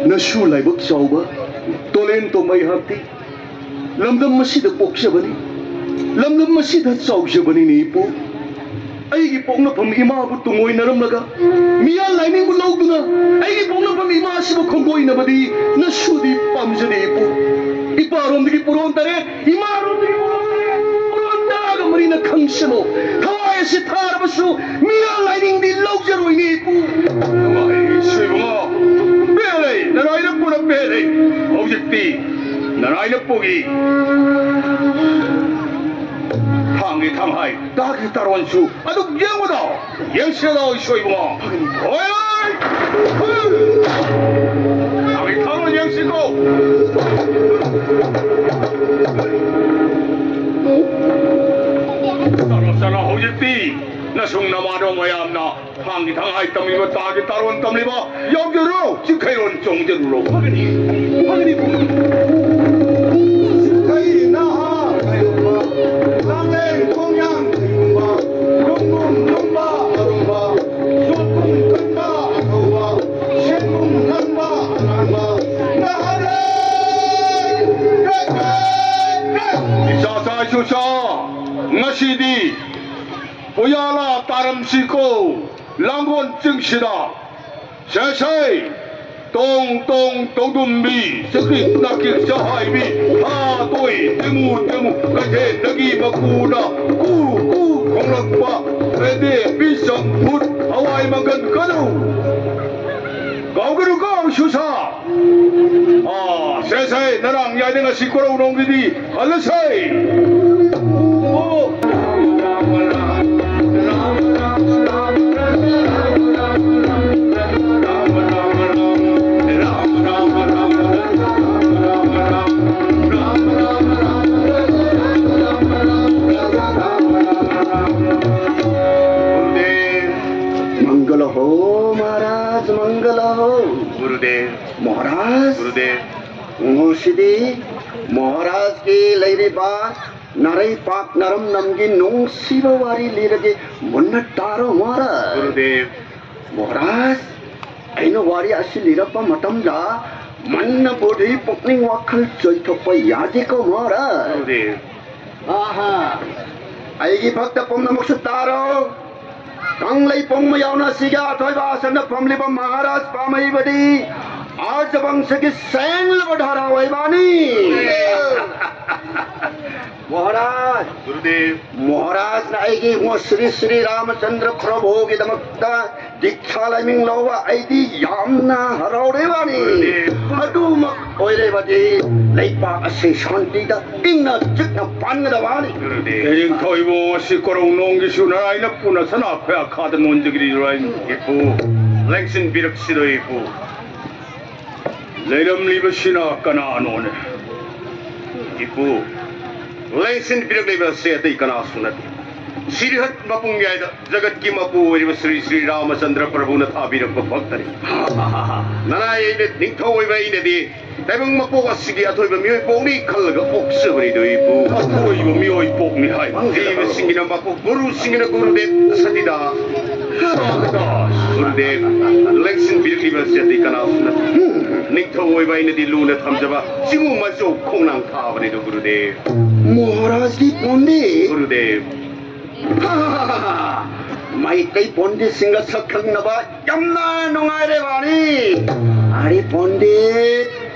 ꯅꯁꯨ ꯂꯥꯏꯕꯛ ꯆꯥꯎꯕ ꯇꯣꯂꯦꯟ ꯇꯣꯝꯕ ꯑꯩꯍꯥꯛꯇꯤ ꯂꯝꯗꯝ ꯑꯁꯤꯗ ꯄꯣꯛꯆꯕꯅꯤ, ꯂꯝꯗꯝ ꯑꯁꯤꯗ ꯆꯥꯎꯖꯕꯅꯤꯅꯦ ꯏꯄꯨ꯫ ꯑꯩꯒꯤ ꯄꯣꯛꯅꯐꯝ ꯏꯃꯥꯕꯨ ꯇꯨꯡꯑꯣꯏꯅꯔꯝꯂꯒ, ꯃꯤꯌꯥꯜ ꯂꯥꯏꯅꯤꯡꯕꯨ ꯂꯧꯗꯨꯅ, ꯑꯩꯒꯤ ꯄꯣꯛꯅꯐꯝ ꯏꯃꯥ ꯑꯁꯤꯕꯨ ꯈꯣꯡꯒꯣꯏꯅꯕꯗꯤ ꯅꯁꯨꯗꯤ ꯄꯥꯝꯖꯗꯦ ꯏꯄꯨ꯫ ꯏꯄꯥꯔꯣꯝꯗꯒꯤ ꯄꯨꯔꯣꯟ ꯇꯔꯦꯠ, ꯏꯃꯥꯔꯣꯝꯗꯒꯤ ꯄꯨꯔꯣꯟ ꯇꯔꯦꯠ, ꯄꯨꯔꯣꯟ ꯇꯔꯥꯒ ꯃꯔꯤꯅ ꯈꯪꯁꯅꯨ꯫ ꯊꯋꯥꯏ ꯑꯁꯤ ꯊꯥꯔꯕꯁꯨ ꯃꯤꯌꯥꯜ ꯂꯥꯏꯅꯤꯡꯗꯤ ꯂꯧꯖꯔꯣꯏꯅꯦ ꯏꯄꯨ꯫ ꯅꯨꯡꯉꯥꯏ, ꯏꯁꯨ ꯏꯕꯨꯡꯉꯣ꯫ ꯄꯦꯜꯂꯦ, ꯅꯅꯥꯏꯅ ꯄꯨꯔ ꯄꯦꯜꯂꯦ꯫ ꯍꯧꯖꯤꯛꯇꯤ ꯅꯅꯥꯏꯅ ꯄꯨꯒꯤ ꯊꯥꯡꯒꯤ ꯊꯥꯡꯍꯥꯏ, ꯇꯥꯒꯤ ꯇꯥꯔꯣꯟꯁꯨ ꯑꯗꯨꯝ ꯌꯦꯡꯉꯨꯗꯣ꯫ ꯌꯦꯡꯁꯤꯗꯣ, ꯏꯁꯣꯏꯕꯨꯡꯉꯣ꯫ ꯍꯣꯏ, ꯍꯣꯏ꯫ ꯊꯥꯡꯒꯤ ꯇꯥꯔꯣꯟ ꯌꯦꯡꯁꯤꯀꯣ꯫ ꯆꯠꯂꯣ, ꯆꯠꯂꯣ, ꯍꯧꯖꯤꯛꯇꯤ ꯅꯁꯨꯡ ꯅꯃꯥꯟꯅꯕ ꯃꯌꯥꯝꯅ ꯊꯥꯡꯒꯤ ꯊꯥꯡꯍꯥꯏ ꯇꯝꯂꯤꯕ, ꯇꯥꯒꯤ ꯇꯥꯔꯣꯟ ꯇꯝꯂꯤꯕ ꯌꯥꯎꯖꯔꯨꯔꯣ, ꯆꯤꯡꯈꯩꯔꯣꯟ ꯆꯣꯡꯖꯔꯨꯔꯣ꯫ ꯐꯒꯅꯤ, ꯐꯒꯅꯤ, ꯄꯨ꯫ ꯆꯤꯡꯈꯩ ꯅꯍꯥ ꯀꯩꯒꯨꯝꯕ, ꯂꯥꯡꯂꯦꯟ ꯈꯣꯡꯌꯥꯟ ꯀꯩꯒꯨꯝꯕ, ꯂꯨꯝꯕꯨꯝ ꯂꯨꯝꯕ ꯑꯔꯨꯝꯕ, ꯌꯣꯠꯄꯨꯝ ꯀꯟꯕ ꯑꯊꯧꯕ, ꯆꯥ, ꯉꯁꯤꯗꯤ ꯎꯌꯥꯂꯥ ꯇꯥꯔꯝꯁꯤꯀꯣ, ꯂꯥꯡꯒꯣꯜ ꯆꯤꯡꯁꯤꯗ꯫ ꯁꯦ ꯁꯦ, ꯇꯣꯡ ꯇꯣꯡ ꯇꯧꯗꯨꯝꯕꯤ, ꯆꯀꯤꯛ ꯅꯥꯀꯤꯛ ꯆꯍꯥꯏꯕꯤ, ꯊꯥ ꯇꯣꯏ ꯇꯦꯃꯨ ꯇꯦꯃꯨ, ꯀꯩꯊꯦꯜꯗꯒꯤ ꯃꯀꯨꯅ ꯀꯨ ꯀꯨ ꯈꯣꯡꯂꯛꯄ, ꯄꯦꯗꯦ ꯄꯤ ꯆꯝꯐꯨꯠ, ꯍꯋꯥꯏ ꯃꯪꯒꯟ ꯀꯗꯧ꯫ ꯀꯥꯎꯒꯅꯨꯀꯣ, ꯁꯨꯁꯥ꯫ ꯑꯥ, ꯁꯦ, ꯁꯦ, ꯅꯔꯥꯡ ꯌꯥꯏꯗ ꯉꯁꯤ ꯀꯣꯔꯧꯅꯣꯡꯒꯤꯗꯤ ꯍꯜꯂꯁꯦ꯫ मंगल हो महाराज, मंगल हो। गुरुदेव। महाराज। गुरुदेव। ꯉꯁꯤꯗꯤ ꯃꯍꯥꯔꯥꯖꯀꯤ ꯂꯩꯔꯤꯕ ꯅꯥꯔꯩꯄꯥꯛ ꯅꯥꯔꯝꯅꯝꯒꯤ ꯅꯨꯡꯁꯤꯕ ꯋꯥꯔꯤ ꯂꯤꯔꯒꯦ, ꯃꯨꯟꯅ ꯇꯥꯔꯣ ꯃꯍꯥꯔꯥꯖ꯫ ꯒꯨꯔꯨꯗꯦꯕ꯫ ꯃꯍꯥꯔꯥꯖ, ꯑꯩꯅ ꯋꯥꯔꯤ ꯑꯁꯤ ꯂꯤꯔꯛꯄ ꯃꯇꯝꯗ ꯃꯟꯅ ꯕꯨꯙꯤ ꯄꯨꯛꯅꯤꯡ ꯋꯥꯈꯜ ꯆꯣꯏꯊꯣꯛꯄ ꯌꯥꯗꯦꯀꯣ ꯃꯍꯥꯔꯥꯖ꯫ ꯒꯨꯔꯨꯗꯦꯕ꯫ ꯑꯥꯍꯥ꯫ ꯑꯩꯒꯤ ꯚꯛꯇ ꯄꯨꯝꯅꯃꯛꯁꯨ ꯇꯥꯔꯣ꯫ ꯀꯪꯂꯩ ꯄꯨꯡꯕ ꯌꯥꯎꯅ ꯑꯁꯤꯒꯤ ꯑꯊꯣꯏꯕ ꯑꯥꯁꯟꯗ ꯐꯝꯂꯤꯕ ꯃꯍꯥꯔꯥꯖ ꯄꯥꯝꯍꯩꯕꯗꯤ ꯑꯥꯔꯖꯕꯪꯁꯒꯤ ꯁꯦꯡꯂꯕ ꯙꯥꯔꯥ ꯑꯣꯏꯕꯅꯤ꯫ ꯃꯍꯥꯔꯥꯖ꯫ ꯒꯨꯔꯨꯗꯦꯕ꯫ ꯃꯍꯥꯔꯥꯖꯅ ꯑꯩꯒꯤ ꯏꯕꯨꯡꯉꯣ ꯁ꯭ꯔꯤ ꯁ꯭ꯔꯤ ꯔꯥꯃꯆꯟꯗ꯭ꯔ ꯄ꯭ꯔꯚꯨꯒꯤꯗꯃꯛꯇ ꯗꯤꯛꯁꯥ ꯂꯥꯏꯃꯤꯡ ꯂꯧꯕ ꯑꯩꯗꯤ ꯌꯥꯝꯅ ꯍꯔꯥꯎꯔꯤꯕꯅꯤ꯫ ꯒꯨꯔꯨꯗꯦꯕ꯫ ꯑꯗꯨꯃꯛ ꯑꯣꯏꯔꯕꯗꯤ ꯂꯩꯄꯥꯛ ꯑꯁꯤ ꯁꯥꯟꯇꯤꯗ ꯏꯪꯅ ꯆꯤꯛꯅ ꯄꯥꯟꯒꯗꯕꯅꯤ꯫ ꯒꯨꯔꯨꯗꯦꯕ꯫ ꯍꯌꯦꯡ ꯊꯧꯏꯕꯨꯡ ꯑꯁꯤ ꯀꯣꯔꯧꯅꯣꯡꯒꯤꯁꯨ ꯅꯔꯥꯏꯅ ꯄꯨꯅ ꯁꯅꯥ ꯈꯣꯌꯥ ꯈꯥꯗ ꯅꯣꯟꯗꯒꯤꯔꯤ ꯔꯥꯏ꯫ ꯏꯄꯨ, ꯂꯦꯡꯁꯤꯟꯕꯤꯔꯛꯁꯤꯔꯣ ꯏꯄꯨ꯫ ꯂꯩꯔꯝꯂꯤꯕꯁꯤꯅ ꯀꯅꯥꯅꯣꯅꯦ? ꯏꯄꯨ, ꯂꯦꯡꯁꯤꯟꯕꯤꯔꯛꯂꯤꯕ ꯑꯁꯤ ꯑꯇꯩ ꯀꯅꯥꯁꯨ ꯅꯠꯇꯦ꯫ ꯁꯤꯔꯤꯍꯠ ꯃꯄꯨꯡꯌꯥꯏꯗ ꯖꯒꯠꯀꯤ ꯃꯄꯨ ꯑꯣꯏꯔꯤꯕ ꯁ꯭ꯔꯤ ꯁ꯭ꯔꯤ ꯔꯥꯃꯆꯟꯗ꯭ꯔ ꯄ꯭ꯔꯚꯨꯅ ꯊꯥꯕꯤꯔꯛꯄ ꯚꯛꯇꯅꯤ꯫ ꯅꯅꯥꯏ ꯑꯩꯅ ꯅꯤꯡꯊꯧ ꯑꯣꯏꯕ ꯑꯩꯅꯗꯤ ꯇꯥꯏꯕꯪ ꯃꯄꯣꯛ ꯑꯁꯤꯒꯤ ꯑꯊꯣꯏꯕ ꯃꯤꯑꯣꯏ ꯄꯣꯛꯅꯤ ꯈꯜꯂꯒ ꯄꯣꯛꯆꯕꯅꯤꯗꯣ ꯏꯄꯨ꯫ ꯑꯊꯣꯏꯕ ꯃꯤꯑꯣꯏ ꯄꯣꯛꯅꯤ ꯍꯥꯏꯕ꯫ ꯃꯪꯖꯕ ꯁꯤꯡꯒꯤꯅ ꯃꯄꯣꯛ, ꯒꯨꯔꯨꯁꯤꯡꯒꯤꯅ ꯒꯨꯔꯨꯗꯦꯕ ꯁꯇꯤꯗꯥ꯫ ꯒꯨꯔꯨꯗꯦꯕ, ꯂꯦꯡꯁꯤꯟꯕꯤꯔꯛꯂꯤꯕ ꯑꯁꯤ ꯑꯇꯩ ꯀꯅꯥꯁꯨ ꯅꯠꯇꯦ꯫ ꯅꯤꯡꯊꯧ ꯑꯣꯏꯕ ꯑꯩꯅꯗꯤ ꯂꯨꯅ ꯊꯝꯖꯕ ꯆꯤꯡꯉꯨ ꯃꯆꯧ ꯈꯣꯡꯅꯥꯡ ꯊꯥꯕꯅꯤꯗꯣ ꯒꯨꯔꯨꯗꯦꯕ꯫ ꯃꯍꯥꯔꯥꯖꯀꯤ ꯄꯣꯟꯗꯤ꯫ ꯒꯨꯔꯨꯗꯦꯕ꯫ ꯃꯩꯇꯩ ꯄꯣꯟꯗꯤꯁꯤꯡꯒ ꯁꯛ ꯈꯪꯅꯕ ꯌꯥꯝꯅ ꯅꯨꯡꯉꯥꯏꯔꯦ ꯕꯥꯅꯤ꯫ ꯑꯔꯦ ꯄꯣꯟꯗꯤꯠ,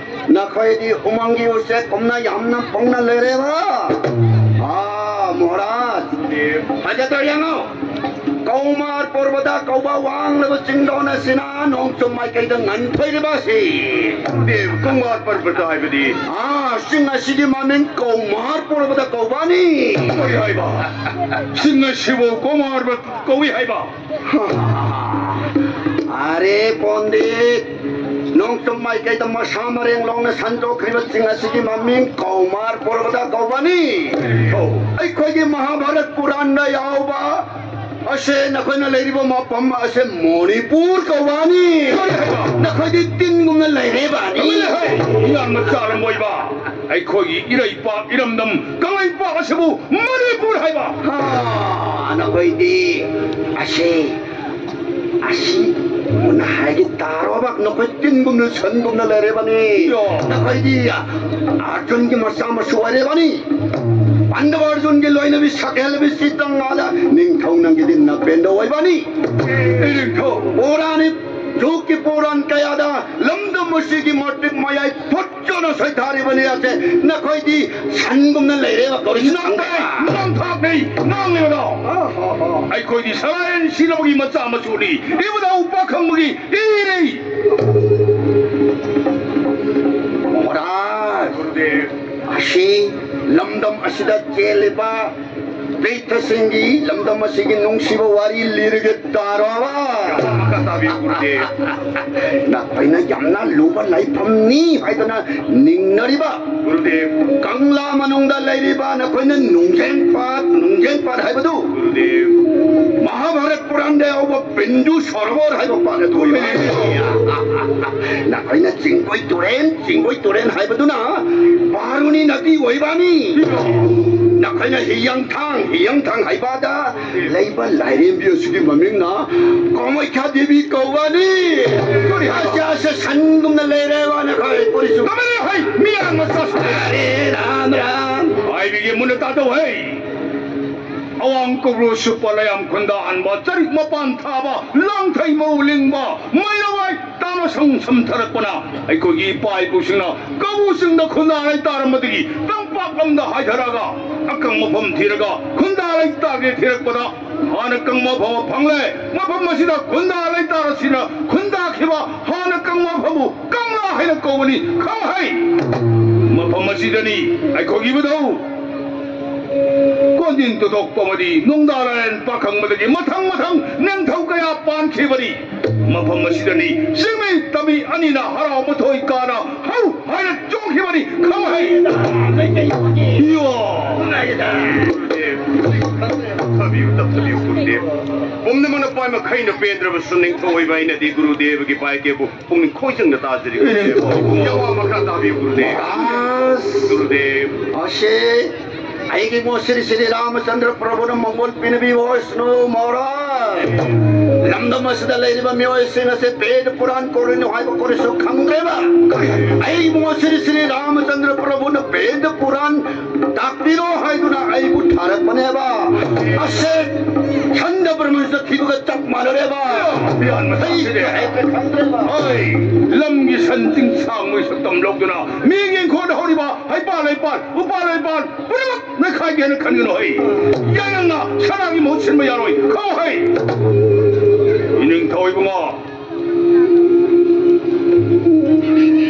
ꯅꯈꯣꯏꯗꯤ ꯎꯃꯪꯒꯤ ꯎꯆꯦꯛꯀꯨꯝꯅ ꯌꯥꯝꯅ ꯄꯣꯡꯅ ꯂꯩꯔꯦꯕ꯫ ꯑꯥ, ꯃꯍꯥꯔꯥꯖ, ꯐꯖꯗ꯭ꯔꯣ ꯌꯦꯡꯉꯣ꯫ ꯀꯧꯃꯥꯔ ꯄꯔꯕꯇ ꯀꯧꯕ ꯋꯥꯡꯂꯕ ꯆꯤꯡꯗꯣꯟ ꯑꯁꯤꯅ ꯅꯣꯡꯆꯨꯞ ꯃꯥꯏꯀꯩꯗ ꯉꯟꯊꯣꯏꯔꯤꯕ ꯑꯁꯤ꯫ ꯒꯨꯔꯨꯗꯦꯕ, ꯀꯧꯃꯥꯔ ꯄꯔꯕꯇ ꯍꯥꯏꯕꯗꯤ? ꯑꯥ, ꯆꯤꯡ ꯑꯁꯤꯒꯤ ꯃꯃꯤꯡ ꯀꯧꯃꯥꯔ ꯄꯔꯕꯇ ꯀꯧꯕꯅꯤ꯫ ꯀꯔꯤ ꯍꯥꯏꯕ? ꯆꯤꯡ ꯑꯁꯤꯕꯨ ꯀꯧꯃꯥꯔ ꯄꯔꯕꯇ ꯀꯧꯏ ꯍꯥꯏꯕ? ꯑꯔꯦ ꯄꯣꯟꯗꯤꯠ, ꯅꯣꯡꯆꯨꯞ ꯃꯥꯏꯀꯩꯗ ꯃꯁꯥ ꯃꯔꯦꯡ ꯂꯣꯡꯅ ꯁꯟꯗꯣꯛꯈ꯭ꯔꯤꯕ ꯆꯤꯡ ꯑꯁꯤꯒꯤ ꯃꯃꯤꯡ ꯀꯧꯃꯥꯔ ꯄꯔꯕꯇ ꯀꯧꯕꯅꯤ꯫ ꯑꯩꯈꯣꯏꯒꯤ ꯃꯍꯥꯚꯥꯔꯠ ꯄꯨꯔꯥꯟꯗ ꯌꯥꯎꯕ ꯑꯁꯦ ꯅꯈꯣꯏꯅ ꯂꯩꯔꯤꯕ ꯃꯐꯝ ꯑꯁꯦ ꯃꯣꯅꯤꯄꯨꯔ ꯀꯧꯕꯅꯤ꯫ ꯅꯈꯣꯏꯗꯤ ꯇꯤꯟꯒꯨꯝꯅ ꯂꯩꯔꯦ ꯕꯥꯅꯤ꯫ ꯏꯌꯥꯝꯕ ꯆꯥꯔꯝꯕꯣꯏꯕ, ꯑꯩꯈꯣꯏꯒꯤ ꯏꯔꯩꯄꯥꯛ ꯏꯔꯝꯗꯝ ꯀꯪꯂꯩꯄꯥꯛ ꯑꯁꯤꯕꯨ ꯃꯅꯤꯄꯨꯔ ꯍꯥꯏꯕ꯫ ꯑꯥ, ꯅꯈꯣꯏꯗꯤ ꯑꯁꯤ, ꯑꯁꯤ ꯃꯨꯟꯅ ꯍꯥꯏꯒꯦ ꯇꯥꯔꯣꯕ, ꯅꯈꯣꯏ ꯇꯤꯟꯒꯨꯝꯅ ꯁꯟꯒꯨꯝꯅ ꯂꯩꯔꯦꯕꯅꯤ꯫ ꯌꯣ꯫ ꯅꯈꯣꯏꯗꯤ ꯑꯔꯖꯨꯟꯒꯤ ꯃꯆꯥ ꯃꯁꯨ ꯑꯣꯏꯔꯦꯕꯅꯤ꯫ ꯄꯥꯟꯗꯕ ꯑꯔꯖꯨꯟꯒꯤ ꯂꯣꯏꯅꯕꯤ ꯁꯛꯍꯦꯜꯕꯤ ꯆꯤꯇ꯭ꯔꯪꯒꯥꯗ ꯅꯤꯡꯊꯧ ꯅꯪꯒꯤꯗꯤ ꯅꯄꯦꯟꯗ ꯑꯣꯏꯕꯅꯤ꯫ ꯅꯤꯡꯊꯧ꯫ ꯄꯨꯔꯥꯅꯤ, ꯖꯨꯛꯀꯤ ꯄꯨꯔꯥꯟ ꯀꯌꯥꯗ ꯂꯝꯗꯝ ꯑꯁꯤꯒꯤ ꯃꯇꯤꯛ ꯃꯌꯥꯏ ꯐꯨꯠ ꯆꯣꯅ ꯁꯣꯏꯊꯥꯔꯤꯕꯅꯤ ꯑꯁꯦ꯫ ꯅꯈꯣꯏꯗꯤ ꯁꯟꯒꯨꯝꯅ ꯂꯩꯔꯦꯕ ꯀꯧꯔꯤꯁꯤ꯫ ꯅꯪ ꯀꯥꯏ? ꯅꯪ ꯊꯥꯛꯅꯩ? ꯉꯥꯡꯂꯤꯕꯗꯣ? ꯑꯩꯈꯣꯏꯗꯤ ꯁꯂꯥꯌꯦꯟ ꯁꯤꯅꯕꯒꯤ ꯃꯆꯥ ꯃꯁꯨꯅꯤ꯫ ꯏꯕꯨꯙꯧ ꯄꯥꯈꯪꯕꯒꯤ ꯏꯅꯤ꯫ ꯃꯍꯥꯔꯥꯖ, ꯒꯨꯔꯨꯗꯦꯕ꯫ ꯑꯁꯤ ꯂꯝꯗꯝ ꯑꯁꯤꯗ ꯆꯦꯜꯂꯤꯕ ꯄ꯭ꯔꯤꯊꯁꯤꯡꯒꯤ ꯂꯝꯗꯝ ꯑꯁꯤꯒꯤ ꯅꯨꯡꯁꯤꯕ ꯋꯥꯔꯤ ꯂꯤꯔꯒꯦ ꯇꯥꯔꯣꯕ꯫ ꯃꯈꯥ ꯇꯥꯕꯤꯌꯨ ꯒꯨꯔꯨꯗꯦꯕ꯫ ꯅꯈꯣꯏꯅ ꯌꯥꯝꯅ ꯂꯨꯕ ꯂꯥꯏꯐꯝꯅꯤ ꯍꯥꯏꯗꯅ ꯅꯤꯡꯅꯔꯤꯕ ꯒꯨꯔꯨꯗꯦꯕ꯫ ꯀꯪꯂꯥ ꯃꯅꯨꯡꯗ ꯂꯩꯔꯤꯕ ꯅꯈꯣꯏꯅ ꯅꯨꯡꯖꯦꯡ ꯄꯥꯠ, ꯅꯨꯡꯖꯦꯡ ꯄꯥꯠ ꯍꯥꯏꯕꯗꯨ ꯒꯨꯔꯨꯗꯦꯕ꯫ ꯃꯍꯥꯚꯥꯔꯠ ꯄꯨꯔꯥꯟꯗ ꯌꯥꯎꯕ ꯕꯤꯟꯗꯨ ꯁꯔꯣꯕꯔ ꯍꯥꯏꯕ ꯄꯥꯠ ꯑꯗꯨ ꯑꯣꯏꯕ꯫ ꯅꯈꯣꯏꯅ ꯆꯤꯡꯒꯣꯏ ꯇꯨꯔꯦꯟ, ꯆꯤꯡꯒꯣꯏ ꯇꯨꯔꯦꯟ ꯍꯥꯏꯕꯗꯨꯅ ꯕꯥꯔꯨꯅꯤ ꯅꯗꯤ ꯑꯣꯏꯕꯅꯤ꯫ ꯅꯈꯣꯏꯅ ꯍꯤꯌꯥꯡꯊꯥꯡ, ꯍꯤꯌꯥꯡꯊꯥꯡ ꯍꯥꯏꯕꯗ ꯂꯩꯕ ꯂꯥꯏꯔꯦꯝꯕꯤ ꯑꯁꯤꯒꯤ ꯃꯃꯤꯡꯅ ꯀꯥꯃꯩꯈ꯭ꯌꯥ ꯗꯦꯕꯤ ꯀꯧꯕꯅꯤ꯫ ꯑꯁ, ꯑꯁ, ꯁꯟꯒꯨꯝꯅ ꯂꯩꯔꯦꯕ ꯅꯈꯣꯏ ꯄꯨꯔꯤꯁꯨ꯫ ꯀꯃꯥꯏꯅ ꯍꯥꯏ? ꯃꯤꯌꯥꯝ ꯃꯆꯥꯁꯨ꯫ ꯑꯔꯦ ꯔꯥꯝ ꯔꯥꯝ꯫ ꯍꯥꯏꯕꯤ ꯃꯨꯟꯅ ꯇꯥꯗꯧ ꯍꯩ꯫ ꯑꯋꯥꯡ ꯀꯧꯕ꯭ꯔꯨ ꯁꯨꯞꯄ ꯂꯩꯌꯥꯝ ꯈꯨꯟꯗꯥꯍꯟꯕ, ꯆꯔꯤꯛ ꯃꯄꯥꯟ ꯊꯥꯕ, ꯂꯥꯡꯊꯩ ꯃꯧ ꯂꯤꯡꯕ, ꯃꯩꯔꯥꯋꯥꯏ ꯇꯥꯃꯁꯪ ꯁꯝꯊꯔꯛꯄꯅ ꯑꯩꯈꯣꯏꯒꯤ ꯏꯄꯥ ꯏꯄꯨꯁꯤꯡꯅ ꯀꯧꯕ꯭ꯔꯨ ꯆꯤꯡꯗ ꯈꯨꯟꯗꯥ ꯂꯩꯇꯥꯔꯝꯕꯗꯒꯤ ꯇꯝꯄꯥꯛ ꯂꯝꯗ ꯍꯥꯏꯊꯔꯒ ꯑꯀꯪ ꯃꯐꯝ ꯊꯤꯔꯒ ꯈꯨꯟꯗꯥ ꯂꯩꯇꯥꯒꯦ ꯊꯤꯔꯛꯄꯗ ꯍꯥꯟꯅ ꯀꯪꯕ ꯃꯐꯝ ꯐꯪꯂꯦ꯫ ꯃꯐꯝ ꯑꯁꯤꯗ ꯈꯨꯟꯗꯥ ꯂꯩꯇꯥꯔꯁꯤꯅ ꯈꯨꯟꯗꯥꯈꯤꯕ ꯍꯥꯟꯅ ꯀꯪꯕ ꯃꯐꯝꯕꯨ ꯀꯪꯂꯥ ꯍꯥꯏꯅ ꯀꯧꯕꯅꯤ꯫ ꯈꯪꯍꯩ꯫ ꯃꯐꯝ ꯑꯁꯤꯗꯅꯤ ꯑꯩꯈꯣꯏꯒꯤ ꯏꯕꯨꯙꯧ ꯀꯣꯟꯖꯤꯟ ꯇꯨꯊꯣꯛꯄ ꯑꯃꯗꯤ ꯅꯣꯡꯗꯥ ꯂꯥꯂꯦꯟ ꯄꯥꯈꯪꯕꯗꯒꯤ ꯃꯊꯪ ꯃꯊꯪ ꯅꯤꯡꯊꯧ ꯀꯌꯥ ꯄꯥꯟꯈꯤꯕꯅꯤ꯫ ꯃꯐꯝ ꯑꯁꯤꯗꯅꯤ ꯆꯤꯡꯃꯤ ꯇꯝꯃꯤ ꯑꯅꯤꯅ ꯍꯔꯥꯎ ꯃꯊꯣꯏ ꯀꯥꯅ ꯍꯧ ꯍꯥꯏꯅ ꯆꯣꯡꯈꯤꯕꯅꯤ꯫ ꯈꯪꯍꯩ꯫ ꯏꯌꯣ꯫ ꯇꯞꯊꯕꯤꯌꯨ, ꯇꯞꯊꯕꯤꯌꯨ, ꯒꯨꯔꯨꯗꯦꯕ꯫ ꯄꯨꯝꯅꯃꯛꯅ ꯄꯥꯏ ꯃꯈꯩꯅ ꯄꯦꯟꯗ꯭ꯔꯕꯁꯨ ꯅꯤꯡꯊꯧ ꯑꯣꯏꯕ ꯑꯩꯅꯗꯤ ꯒꯨꯔꯨꯗꯦꯕꯒꯤ ꯄꯥꯏꯀꯦꯕꯨ ꯄꯨꯛꯅꯤꯡ ꯈꯣꯏꯖꯪꯅ ꯇꯥꯖꯔꯤ, ꯒꯨꯔꯨꯗꯦꯕ꯫ ꯌꯥꯋꯥ ꯃꯈꯥ ꯇꯥꯕꯤꯌꯨ, ꯒꯨꯔꯨꯗꯦꯕ꯫ ꯑꯁ꯫ ꯒꯨꯔꯨꯗꯦꯕ꯫ ꯑꯁꯦ, ꯑꯩꯒꯤ ꯃꯣꯁꯤꯔꯤ ꯁꯤꯔꯤ ꯔꯥꯃꯆꯟꯗ꯭ꯔ ꯄ꯭ꯔꯚꯨꯅ ꯃꯪꯒꯣꯜ ꯄꯤꯅꯕꯤꯌꯨ, ꯁꯅꯨ ꯃꯍꯥꯔꯥꯖ꯫ ꯂꯝꯗꯝ ꯑꯁꯤꯗ ꯂꯩꯔꯤꯕ ꯃꯤꯑꯣꯏꯁꯤꯡ ꯑꯁꯦ ꯕꯦꯗ ꯄꯨꯔꯥꯟ ꯀꯣꯔꯤꯅꯣ ꯍꯥꯏꯕ ꯀꯣꯔꯤꯁꯨ ꯈꯪꯗ꯭ꯔꯦꯕ꯫ ꯑꯩ ꯃꯣꯁꯤꯔꯤ ꯁꯤꯔꯤ ꯔꯥꯃꯆꯟꯗ꯭ꯔ ꯄ꯭ꯔꯚꯨꯅ ꯕꯦꯗ ꯄꯨꯔꯥꯟ ꯇꯥꯛꯄꯤꯔꯣ ꯍꯥꯏꯗꯨꯅ ꯑꯩꯕꯨ ꯊꯥꯔꯛꯄꯅꯦꯕ꯫ ꯑꯁꯦ ꯁꯟꯗ ꯕ꯭ꯔꯍ꯭ꯃꯟ ꯆꯠꯈꯤꯕꯒ ꯆꯞ ꯃꯥꯟꯅꯔꯦꯕ꯫ ꯃꯤꯌꯥꯟ ꯃꯆꯥꯁꯤꯗꯤ꯫ ꯑꯩ ꯍꯩꯇ꯭ꯔꯦ ꯈꯪꯗ꯭ꯔꯦꯕ꯫ ꯍꯣꯏ, ꯂꯝꯒꯤ ꯁꯟ ꯆꯤꯡꯁꯥꯡꯕꯒꯤ ꯁꯛꯇꯝ ꯂꯧꯗꯨꯅ ꯃꯤꯠꯌꯦꯡ ꯌꯦꯡꯈꯣꯗ ꯍꯧꯔꯤꯕ ꯍꯩꯄꯥꯜ ꯂꯩꯄꯥꯜ, ꯎꯄꯥꯜ ꯂꯩꯄꯥꯜ ꯄꯨꯝꯅꯃꯛ ꯅꯩꯈꯥꯏꯒꯦ ꯍꯥꯏꯅ ꯈꯟꯒꯅꯨ ꯍꯩ꯫ ꯌꯥꯏꯉꯪꯅ ꯁꯅꯥꯒꯤ ꯃꯍꯨꯠ ꯁꯤꯟꯕ ꯌꯥꯔꯣꯏ꯫ ꯈꯪꯉꯨ ꯍꯩ꯫ ꯏꯅꯤꯡꯊꯧ ꯏꯕꯨꯡꯉꯣ,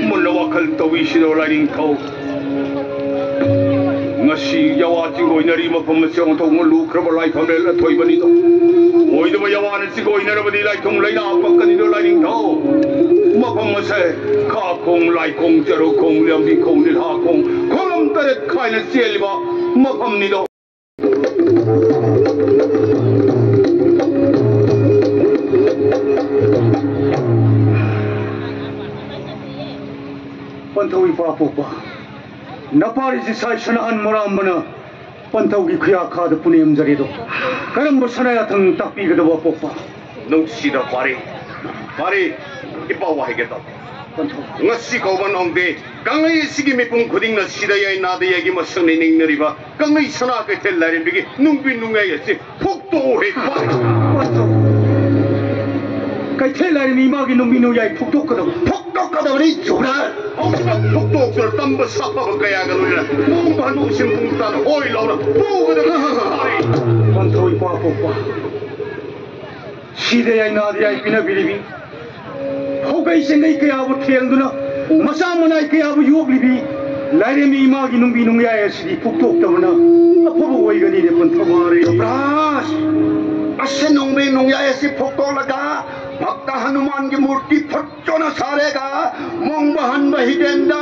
ꯃꯨꯟꯅ ꯋꯥꯈꯜ ꯇꯧꯏꯁꯤꯗꯣ ꯂꯥꯏꯅꯤꯡꯊꯧ꯫ ꯉꯁꯤ ꯌꯥꯋꯥ ꯆꯤꯡ ꯑꯣꯏꯅꯔꯤ ꯃꯐꯝ ꯑꯁꯤ ꯑꯣꯟꯊꯣꯛꯅ ꯂꯨꯈ꯭ꯔꯕ ꯂꯥꯏꯐꯝꯂꯦꯟ ꯑꯊꯣꯏꯕꯅꯤꯗꯣ꯫ ꯑꯣꯏꯗꯕ ꯌꯥꯋꯥꯅ ꯆꯤꯡ ꯑꯣꯏꯅꯔꯕꯗꯤ ꯂꯥꯏꯊꯨꯡ ꯂꯩꯅꯥ ꯄꯛꯀꯅꯤꯗꯣ ꯂꯥꯏꯅꯤꯡꯊꯧ꯫ ꯃꯐꯝ ꯑꯁꯦ ꯈꯥꯈꯣꯡ, ꯂꯥꯏꯈꯣꯡ, ꯆꯔꯨꯈꯣꯡ, ꯂꯝꯕꯤꯈꯣꯡ, ꯅꯤꯜꯍꯥꯈꯣꯡ, ꯈꯣꯡꯂꯝ ꯇꯔꯦꯠ ꯈꯥꯏꯅ ꯆꯦꯜꯂꯤꯕ ꯃꯐꯝꯅꯤꯗꯣ꯫ ꯄꯟꯊꯧ ꯏꯄꯥ ꯄꯣꯛꯄ, ꯅꯄꯥꯔꯤ ꯖꯤꯁꯥꯏ ꯁꯅꯥꯍꯟ ꯃꯣꯔꯥꯝꯕꯅ ꯄꯟꯊꯧꯒꯤ ꯈꯨꯌꯥꯈꯥꯗ ꯄꯨꯅꯦꯝꯖꯔꯤꯗꯣ ꯀꯔꯝꯕ ꯁꯅꯥꯌꯥꯊꯪ ꯇꯥꯛꯄꯤꯒꯗꯕ ꯄꯣꯛꯄ? ꯅꯨꯡꯁꯤꯗ ꯄꯥꯔꯤ, ꯄꯥꯔꯤ, ꯏꯄꯥ ꯋꯥꯍꯩꯒ ꯇꯧ꯫ ꯄꯟꯊꯧ꯫ ꯉꯁꯤ ꯀꯧꯕ ꯅꯣꯡꯗꯤ ꯀꯪꯂꯩ ꯑꯁꯤꯒꯤ ꯃꯤꯄꯨꯝ ꯈꯨꯗꯤꯡꯅ ꯁꯤꯗ ꯌꯥꯏ ꯅꯥꯗ ꯌꯥꯏꯒꯤ ꯃꯁꯛꯅ ꯅꯤꯡꯅꯔꯤꯕ ꯀꯪꯂꯩ ꯁꯅꯥ ꯀꯩꯊꯦꯜ ꯂꯥꯏꯔꯦꯝꯕꯤꯒꯤ ꯅꯨꯡꯕꯤ ꯅꯨꯡꯌꯥꯏ ꯑꯁꯤ ꯐꯨꯛꯇꯣꯛꯎ ꯍꯦꯛ ꯄꯥꯏ꯫ ꯀꯩꯊꯦꯜ ꯂꯥꯏꯔꯦꯝꯕꯤ ꯏꯃꯥꯒꯤ ꯅꯨꯡꯕꯤ ꯅꯨꯡꯌꯥꯏ ꯐꯨꯛꯇꯣꯛꯀꯗꯕ꯫ ꯐꯨꯛꯇꯣꯛꯀꯗꯕꯅꯤ ꯖꯨꯔꯥ꯫ ꯍꯧꯖꯤꯛꯃꯛ ꯐꯨꯛꯇꯣꯛꯇꯨꯅ ꯇꯝꯕ ꯁꯥꯐꯕ ꯀꯌꯥꯒ ꯂꯣꯏꯅꯅ ꯃꯣꯡꯕ ꯍꯅꯨꯁꯤꯡ ꯄꯨꯡ ꯇꯥꯅ ꯍꯣꯏ ꯂꯥꯎꯅ ꯄꯨꯒꯗꯕꯅꯤ꯫ ꯄꯟꯊꯧ ꯏꯄꯥ ꯄꯣꯛꯄ꯫ ꯁꯤꯗ ꯌꯥꯏ ꯅꯥꯗ ꯌꯥꯏ ꯄꯤꯅꯕꯤꯔꯤꯕꯤ, ꯐꯧꯒꯩ ꯆꯦꯡꯒꯩ ꯀꯌꯥꯕꯨ ꯊꯦꯡꯗꯨꯅ, ꯃꯆꯥ ꯃꯅꯥꯏ ꯀꯌꯥꯕꯨ ꯌꯣꯛꯂꯤꯕꯤ ꯂꯥꯏꯔꯦꯝꯕꯤ ꯏꯃꯥꯒꯤ ꯅꯨꯡꯕꯤ ꯅꯨꯡꯌꯥꯏ ꯑꯁꯤꯗꯤ ꯐꯨꯛꯇꯣꯛꯇꯕꯅ ꯑꯐꯕ ꯑꯣꯏꯒꯅꯤꯅꯦ ꯄꯟꯊꯧ꯫ ꯌꯨꯕ꯭ꯔꯥꯖ, ꯑꯁꯤ ꯅꯨꯡꯕꯤ ꯅꯨꯡꯌꯥꯏ ꯑꯁꯤ ꯐꯨꯛꯇꯣꯛꯂꯒ ꯚꯛꯇ ꯍꯅꯨꯃꯥꯟꯒꯤ ꯃꯨꯔꯇꯤ ꯐꯠ ꯐꯖꯅ ꯁꯥꯔꯦꯒ, ꯃꯣꯡꯕ ꯍꯟꯕ ꯍꯤꯗꯦꯟꯗ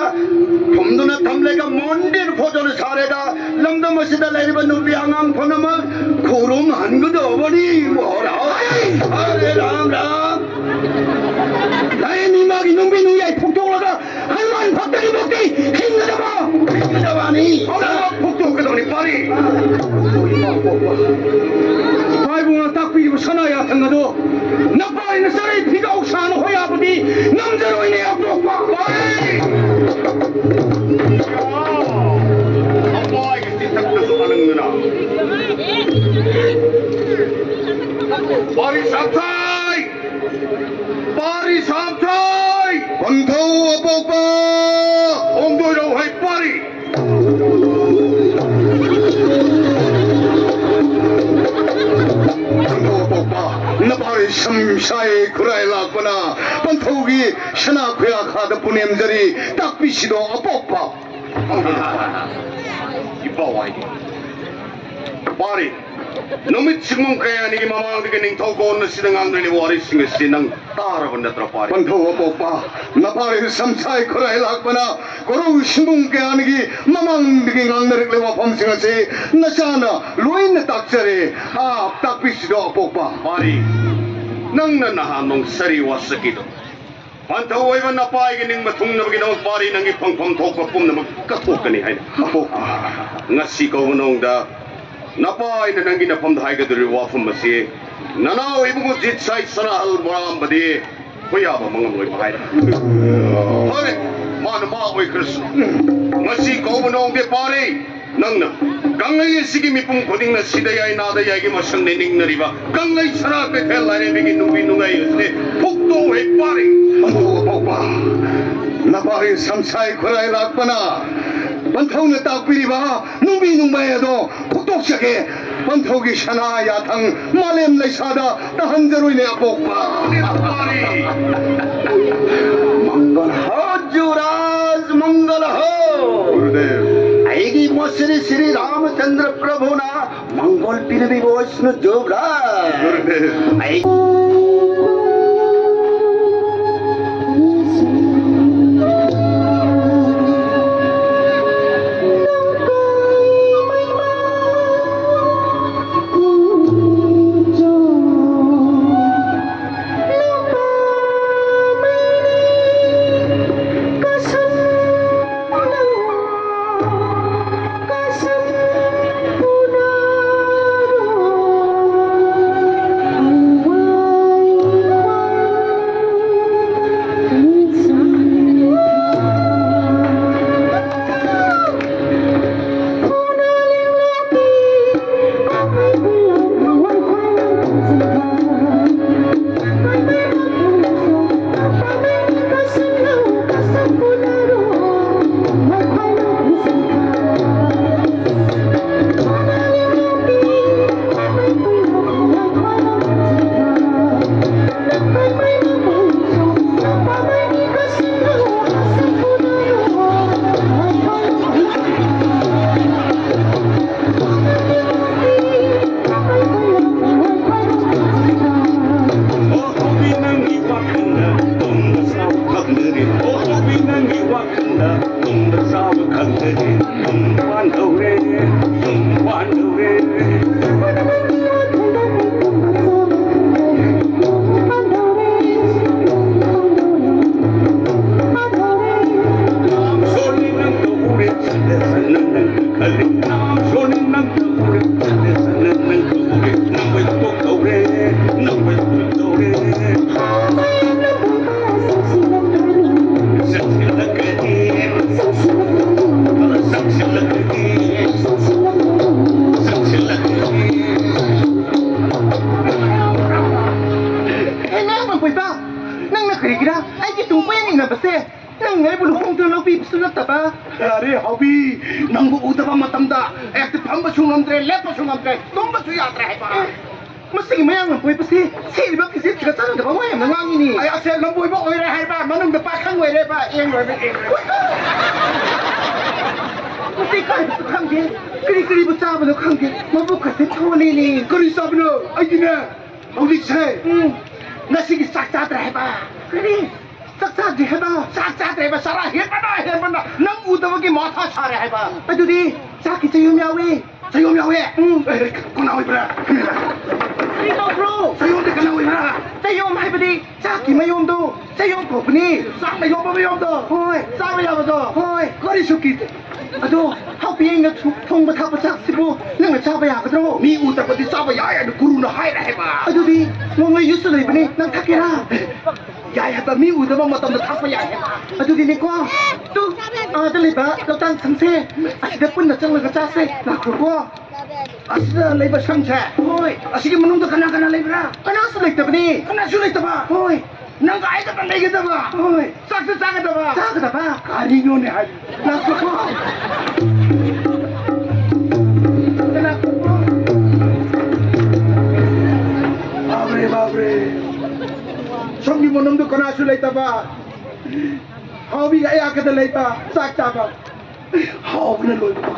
ꯊꯨꯝꯗꯨꯅ ꯊꯝꯂꯦꯒ, ꯃꯟꯗꯤꯔ ꯐꯖꯅ ꯁꯥꯔꯦꯒ, ꯂꯝꯗꯝ ꯑꯁꯤꯗ ꯂꯩꯔꯤꯕ ꯅꯨꯄꯤ ꯑꯉꯥꯡ ꯄꯨꯝꯅꯃꯛ ꯈꯨꯔꯨꯝ ꯍꯟꯒꯗꯧꯕꯅꯤ, ꯃꯍꯥꯔꯥꯖ꯫ ꯍꯔꯦ ꯔꯥꯝ ꯔꯥꯝ꯫ ꯂꯥꯏꯔꯦꯝꯕꯤ ꯏꯃꯥꯒꯤ ꯅꯨꯡꯕꯤ ꯅꯨꯡꯌꯥꯏ ꯐꯨꯛꯇꯣꯛꯂꯒ ꯍꯅꯨꯃꯥꯟ ꯚꯛꯇꯒꯤ ꯃꯨꯔꯇꯤ ꯍꯤꯡꯒꯗꯕ꯫ ꯍꯤꯡꯒꯗꯕꯅꯤ꯫ ꯍꯧꯖꯤꯛꯃꯛ ꯐꯨꯛꯇꯣꯛꯀꯗꯕꯅꯤ, ꯄꯥꯔꯤ꯫ ꯏꯄꯥ ꯏꯕꯨꯡꯅ ꯇꯥꯛꯄꯤꯔꯤꯕ ꯁꯅꯥ ꯌꯥꯊꯪ ꯑꯗꯣ ꯅꯄꯥꯏꯅ ꯆꯔꯩ ꯐꯤꯒꯥꯎ ꯁꯥꯅ ꯍꯣꯌꯥꯕꯗꯤ ꯉꯝꯖꯔꯣꯏꯅꯦ ꯑꯄꯣꯛꯄ꯫ ꯍꯣꯏ! ꯅꯄꯥꯏꯒꯤ ꯆꯤꯊꯛꯇꯁꯨ ꯑꯅꯪꯗꯅ꯫ ꯄꯥꯔꯤ ꯁꯥꯝꯊꯥꯏ! ꯄꯥꯔꯤ ꯁꯥꯝꯊꯥꯏ! ꯄꯟꯊꯧ ꯑꯄꯣꯛꯄ! ꯍꯣꯡꯗꯣꯏꯔꯧ ꯍꯩ ꯄꯥꯔꯤ! ꯄꯟꯊꯧ ꯑꯄꯣꯛꯄ, ꯅꯄꯥꯔꯤ ꯁꯝꯁꯥꯏ ꯈꯨꯔꯥꯏ ꯂꯥꯛꯄꯅ ꯄꯟꯊꯧꯒꯤ ꯁꯅꯥ ꯈꯨꯌꯥꯈꯥꯗ ꯄꯨꯅꯦꯝꯖꯔꯤ, ꯇꯥꯛꯄꯤꯁꯤꯗꯣ ꯑꯄꯣꯛꯄ꯫ ꯏꯄꯥꯎ ꯍꯥꯏꯒꯦ꯫ ꯄꯥꯔꯤ, ꯅꯨꯃꯤꯠ ꯆꯤꯡꯉꯝ ꯀꯌꯥꯅꯤꯒꯤ ꯃꯃꯥꯡꯗꯒꯤ ꯅꯤꯡꯊꯧ ꯀꯣꯟ ꯑꯁꯤꯗ ꯉꯥꯡꯅꯔꯤꯕ ꯋꯥꯔꯤꯁꯤꯡ ꯑꯁꯤ ꯅꯪ ꯇꯥꯔꯕ ꯅꯠꯇ꯭ꯔ ꯄꯥꯔꯤ? ꯄꯟꯊꯧ ꯑꯄꯣꯛꯄ, ꯅꯄꯥꯔꯤ ꯁꯝꯁꯥꯏ ꯈꯨꯔꯥꯏ ꯂꯥꯛꯄꯅ ꯀꯣꯔꯧ ꯁꯤꯡꯕꯨꯡ ꯀꯌꯥꯅꯤꯒꯤ ꯃꯃꯥꯡꯗꯒꯤ ꯉꯥꯡꯅꯔꯛꯂꯤꯕ ꯋꯥꯐꯝꯁꯤꯡ ꯑꯁꯤ ꯅꯆꯥꯅ ꯂꯣꯏꯅ ꯇꯥꯛꯆꯔꯦ꯫ ꯑꯥ, ꯇꯥꯛꯄꯤꯁꯤꯗꯣ ꯑꯄꯣꯛꯄ꯫ ꯄꯥꯔꯤ, ꯅꯪꯅ ꯅꯍꯥꯟ ꯅꯣꯡꯁꯔꯤ ꯋꯥꯁꯛꯀꯤꯗꯣ ꯄꯟꯊꯧ ꯑꯣꯏꯕ ꯅꯄꯥꯏꯒꯤ ꯅꯤꯡꯕ ꯊꯨꯡꯅꯕꯒꯤꯗꯃꯛ ꯄꯥꯔꯤ ꯅꯪꯒꯤ ꯐꯪꯐꯝ ꯊꯣꯛꯄ ꯄꯨꯝꯅꯃꯛ ꯀꯠꯊꯣꯛꯀꯅꯤ ꯍꯥꯏꯅ꯫ ꯑꯄꯣꯛꯄ꯫ ꯉꯁꯤ ꯀꯧꯕ ꯅꯣꯡꯗ ꯅꯄꯥꯏꯅ ꯅꯪꯒꯤ ꯅꯐꯝꯗ ꯍꯥꯏꯒꯗꯧꯔꯤꯕ ꯋꯥꯐꯝ ꯑꯁꯤ ꯅꯅꯥꯎ ꯏꯕꯨꯡꯉꯣ ꯖꯤꯠ ꯁꯥꯏ ꯁꯅꯥꯍꯜ ꯃꯣꯔꯥꯝꯕꯗꯤ ꯈꯣꯏꯌꯥꯕ ꯃꯉꯝꯂꯣꯏꯕ ꯍꯥꯏꯔꯦ꯫ ꯐꯔꯦ, ꯃꯥꯅ ꯃꯥ ꯑꯣꯏꯈ꯭ꯔꯁꯨ꯫ ꯉꯁꯤ ꯀꯧꯕ ꯅꯣꯡꯗꯤ ꯄꯥꯔꯤ꯫ ꯅꯪꯅ ꯀꯪꯂꯩ ꯑꯁꯤꯒꯤ ꯃꯤꯄꯨꯝ ꯈꯨꯗꯤꯡꯅ ꯁꯤꯗ ꯌꯥꯏ, ꯅꯥꯗ ꯌꯥꯏꯒꯤ ꯃꯁꯛꯅꯤ ꯅꯤꯡꯅꯔꯤꯕ ꯀꯪꯂꯩ ꯁꯅꯥ ꯀꯩꯊꯦꯜ ꯂꯥꯏꯔꯦꯝꯕꯤꯒꯤ ꯅꯨꯄꯤ ꯅꯨꯡꯉꯥꯏ ꯑꯁꯤꯅꯤ꯫ ꯐꯨꯛꯇꯣꯛ ꯍꯦꯛ ꯄꯥꯔꯤ꯫ ꯑꯗꯨ ꯑꯐꯥꯎꯕ ꯅꯄꯥꯔꯤ ꯁꯝꯁꯥꯏ ꯈꯨꯔꯥꯏ ꯂꯥꯛꯄꯅ ꯄꯟꯊꯧꯅ ꯇꯥꯛꯄꯤꯔꯤꯕ ꯅꯨꯡꯕꯤ ꯅꯨꯡꯕꯥꯏ ꯑꯗꯣ ꯐꯨꯛꯇꯣꯛꯆꯒꯦ꯫ ꯄꯟꯊꯧꯒꯤ ꯁꯅꯥ ꯌꯥꯊꯪ ꯃꯥꯂꯦꯝ ꯂꯩꯁꯥꯗ ꯇꯥꯍꯟꯖꯔꯣꯏꯅꯦ ꯑꯄꯣꯛꯄ꯫ ꯃꯪꯒꯜ ꯍꯣ ꯖꯨꯔꯥꯖ, ꯃꯪꯒꯜ ꯍꯣ꯫ ꯒꯨꯔꯨꯗꯦꯕ꯫ ꯑꯩꯒꯤ ꯃꯣꯁꯤꯔꯤ ꯁ꯭ꯔꯤ ꯔꯥꯃꯆꯟꯗ꯭ꯔ ꯄ꯭ꯔꯚꯨꯅ ꯃꯪꯒꯣꯜ ꯄꯤꯔꯕꯤ ꯕꯣꯁꯅ ꯖꯨꯔꯥꯖ꯫ ꯒꯨꯔꯨꯗꯦꯕ꯫ ꯑꯩ ꯑꯔꯦ ꯍꯥꯎꯕꯤ, ꯅꯪꯕꯨ ꯎꯗꯕ ꯃꯇꯝꯗ ꯑꯩ ꯐꯝꯕꯁꯨ ꯉꯝꯗ꯭ꯔꯦ, ꯂꯦꯞꯄꯁꯨ ꯉꯝꯗ꯭ꯔꯦ, ꯇꯨꯝꯕꯁꯨ ꯌꯥꯗ꯭ꯔꯦ ꯍꯥꯏꯕ꯫ ꯃꯁꯤꯒꯤ ꯃꯌꯥꯡ ꯂꯝꯕꯣꯏꯕꯁꯤ ꯁꯦꯠꯂꯤꯕ ꯐꯤꯖꯦꯠꯁꯤꯒ ꯆꯥꯟꯅꯗꯕ ꯋꯥ ꯌꯥꯝꯅ ꯉꯥꯡꯉꯤꯅꯦ꯫ ꯑꯩ ꯑꯁꯦ ꯂꯝꯕꯣꯏꯕ ꯑꯣꯏꯔꯦ ꯍꯥꯏꯕ, ꯃꯅꯨꯡꯗ ꯄꯥꯈꯪ ꯑꯣꯏꯔꯦꯕ, ꯑꯦꯡ ꯂꯣꯏꯕ ꯑꯦꯡ ꯂꯣꯏꯕ꯫ ꯃꯁꯤ ꯀꯔꯤꯁꯨ ꯈꯪꯗꯦ, ꯀꯔꯤ ꯀꯔꯤꯕꯨ ꯆꯥꯕꯅꯣ ꯈꯪꯗꯦ, ꯃꯕꯨꯛꯀꯁꯦ ꯊꯣꯜꯂꯤꯅꯦ꯫ ꯀꯔꯤ ꯆꯥꯕꯅꯣ? ꯑꯩꯗꯤꯅꯦ, ꯍꯧꯖꯤꯛꯁꯦ, ꯎꯝ꯫ ꯉꯁꯤꯒꯤ ꯆꯥꯛ ꯆꯥꯗ꯭ꯔꯦ ꯍꯥꯏꯕ꯫ ꯀꯔꯤ? ꯆꯥꯛ ꯆꯥꯗ꯭ꯔꯤ ꯍꯥꯏꯕ? ꯆꯥꯛ ꯆꯥꯗ꯭ꯔꯦ ꯍꯥꯏꯕ, ꯆꯔꯥ ꯍꯦꯟꯕꯅ ꯍꯦꯟꯕꯅ ꯅꯪ ꯎꯗꯕꯒꯤ ꯃꯊꯥ ꯁꯥꯔꯦ ꯍꯥꯏꯕ꯫ ꯑꯗꯨꯗꯤ ꯆꯥꯛꯀꯤ ꯆꯌꯣꯝ ꯌꯥꯎꯏ꯫ ꯆꯌꯣꯝ ꯌꯥꯎꯋꯦ? ꯎꯝ꯫ ꯑꯦ, ꯀꯅꯥ ꯑꯣꯏꯕ꯭ꯔꯥ? ꯀꯔꯤ ꯇꯧꯕ꯭ꯔꯣ? ꯆꯌꯣꯝꯗꯤ ꯀꯅꯥ ꯑꯣꯏꯕ꯭ꯔꯥ? ꯆꯌꯣꯝ ꯍꯥꯏꯕꯗꯤ ꯆꯥꯛꯀꯤ ꯃꯌꯣꯝꯗꯣ ꯆꯌꯣꯝ ꯀꯧꯕꯅꯤ꯫ ꯆꯥꯛꯅ ꯌꯣꯝꯕ ꯃꯌꯣꯝꯗꯣ? ꯍꯣꯏ꯫ ꯆꯥꯕ ꯌꯥꯕꯗꯣ? ꯍꯣꯏ꯫ ꯀꯔꯤꯁꯨ ꯀꯤꯗꯦ꯫ ꯑꯗꯣ ꯍꯥꯎꯄꯤ, ꯑꯩꯅ ꯊꯣ-, ꯊꯣꯡꯕ ꯊꯥꯛꯄ ꯆꯥꯛꯁꯤꯕꯨ ꯅꯪꯅ ꯆꯥꯕ ꯌꯥꯒꯗ꯭ꯔꯣ? ꯃꯤ ꯎꯗꯕꯗꯤ ꯆꯥꯕ ꯌꯥꯏ ꯍꯥꯏꯅ ꯒꯨꯔꯨꯅ ꯍꯥꯏꯔꯦ ꯍꯥꯏꯕ꯫ ꯑꯗꯨꯗꯤ ꯅꯣꯡꯃꯩ ꯌꯨꯁꯨ ꯂꯩꯕꯅꯤ, ꯅꯪ ꯊꯛꯀꯦꯔꯥ? ꯌꯥꯏ ꯍꯥꯏꯕ, ꯃꯤ ꯎꯗꯕ ꯃꯇꯝꯗ ꯊꯛꯄ ꯌꯥꯏ ꯍꯥꯏꯕ꯫ ꯑꯗꯨꯗꯤꯅꯦꯀꯣ, ꯇꯨ, ꯑꯥꯗ ꯂꯩꯕ ꯂꯧꯇꯥꯟ ꯁꯪꯁꯦ, ꯑꯁꯤꯗ ꯄꯨꯟꯅ ꯆꯪꯂꯒ ꯆꯥꯁꯦ꯫ ꯂꯥꯛꯈ꯭ꯔꯣꯀꯣ꯫ ꯑꯁꯤꯗ ꯂꯩꯕ ꯁꯪꯁꯦ? ꯍꯣꯏ꯫ ꯑꯁꯤꯒꯤ ꯃꯅꯨꯡꯗ ꯀꯅꯥ ꯀꯅꯥ ꯂꯩꯕ꯭ꯔꯥ? ꯀꯅꯥꯁꯨ ꯂꯩꯇꯕꯅꯤ꯫ ꯀꯅꯥꯁꯨ ꯂꯩꯇꯕ? ꯍꯣꯏ꯫ ꯅꯪꯒ ꯑꯩ ꯈꯛꯇ ꯂꯩꯒꯗꯕ? ꯍꯣꯏ꯫ ꯆꯥꯛꯁꯨ ꯆꯥꯒꯗꯕ? ꯆꯥꯒꯗꯕ꯫ ꯀꯔꯤꯅꯣꯅꯦ ꯍꯥꯏ? ꯂꯥꯛꯈ꯭ꯔꯣꯀꯣ꯫ ꯂꯥꯛꯈ꯭ꯔꯣꯀꯣ꯫ ꯕꯥꯞꯔꯦ, ꯕꯥꯞꯔꯦ꯫ ꯁꯣꯝꯒꯤ ꯃꯅꯨꯡꯗ ꯀꯅꯥꯁꯨ ꯂꯩꯇꯕ? ꯍꯥꯎꯕꯤꯒ ꯑꯩ ꯑꯥ ꯈꯛꯇ ꯂꯩꯕ, ꯆꯥꯛ ꯆꯥꯕ꯫ ꯍꯥꯎꯕꯅ ꯂꯣꯏꯕ꯫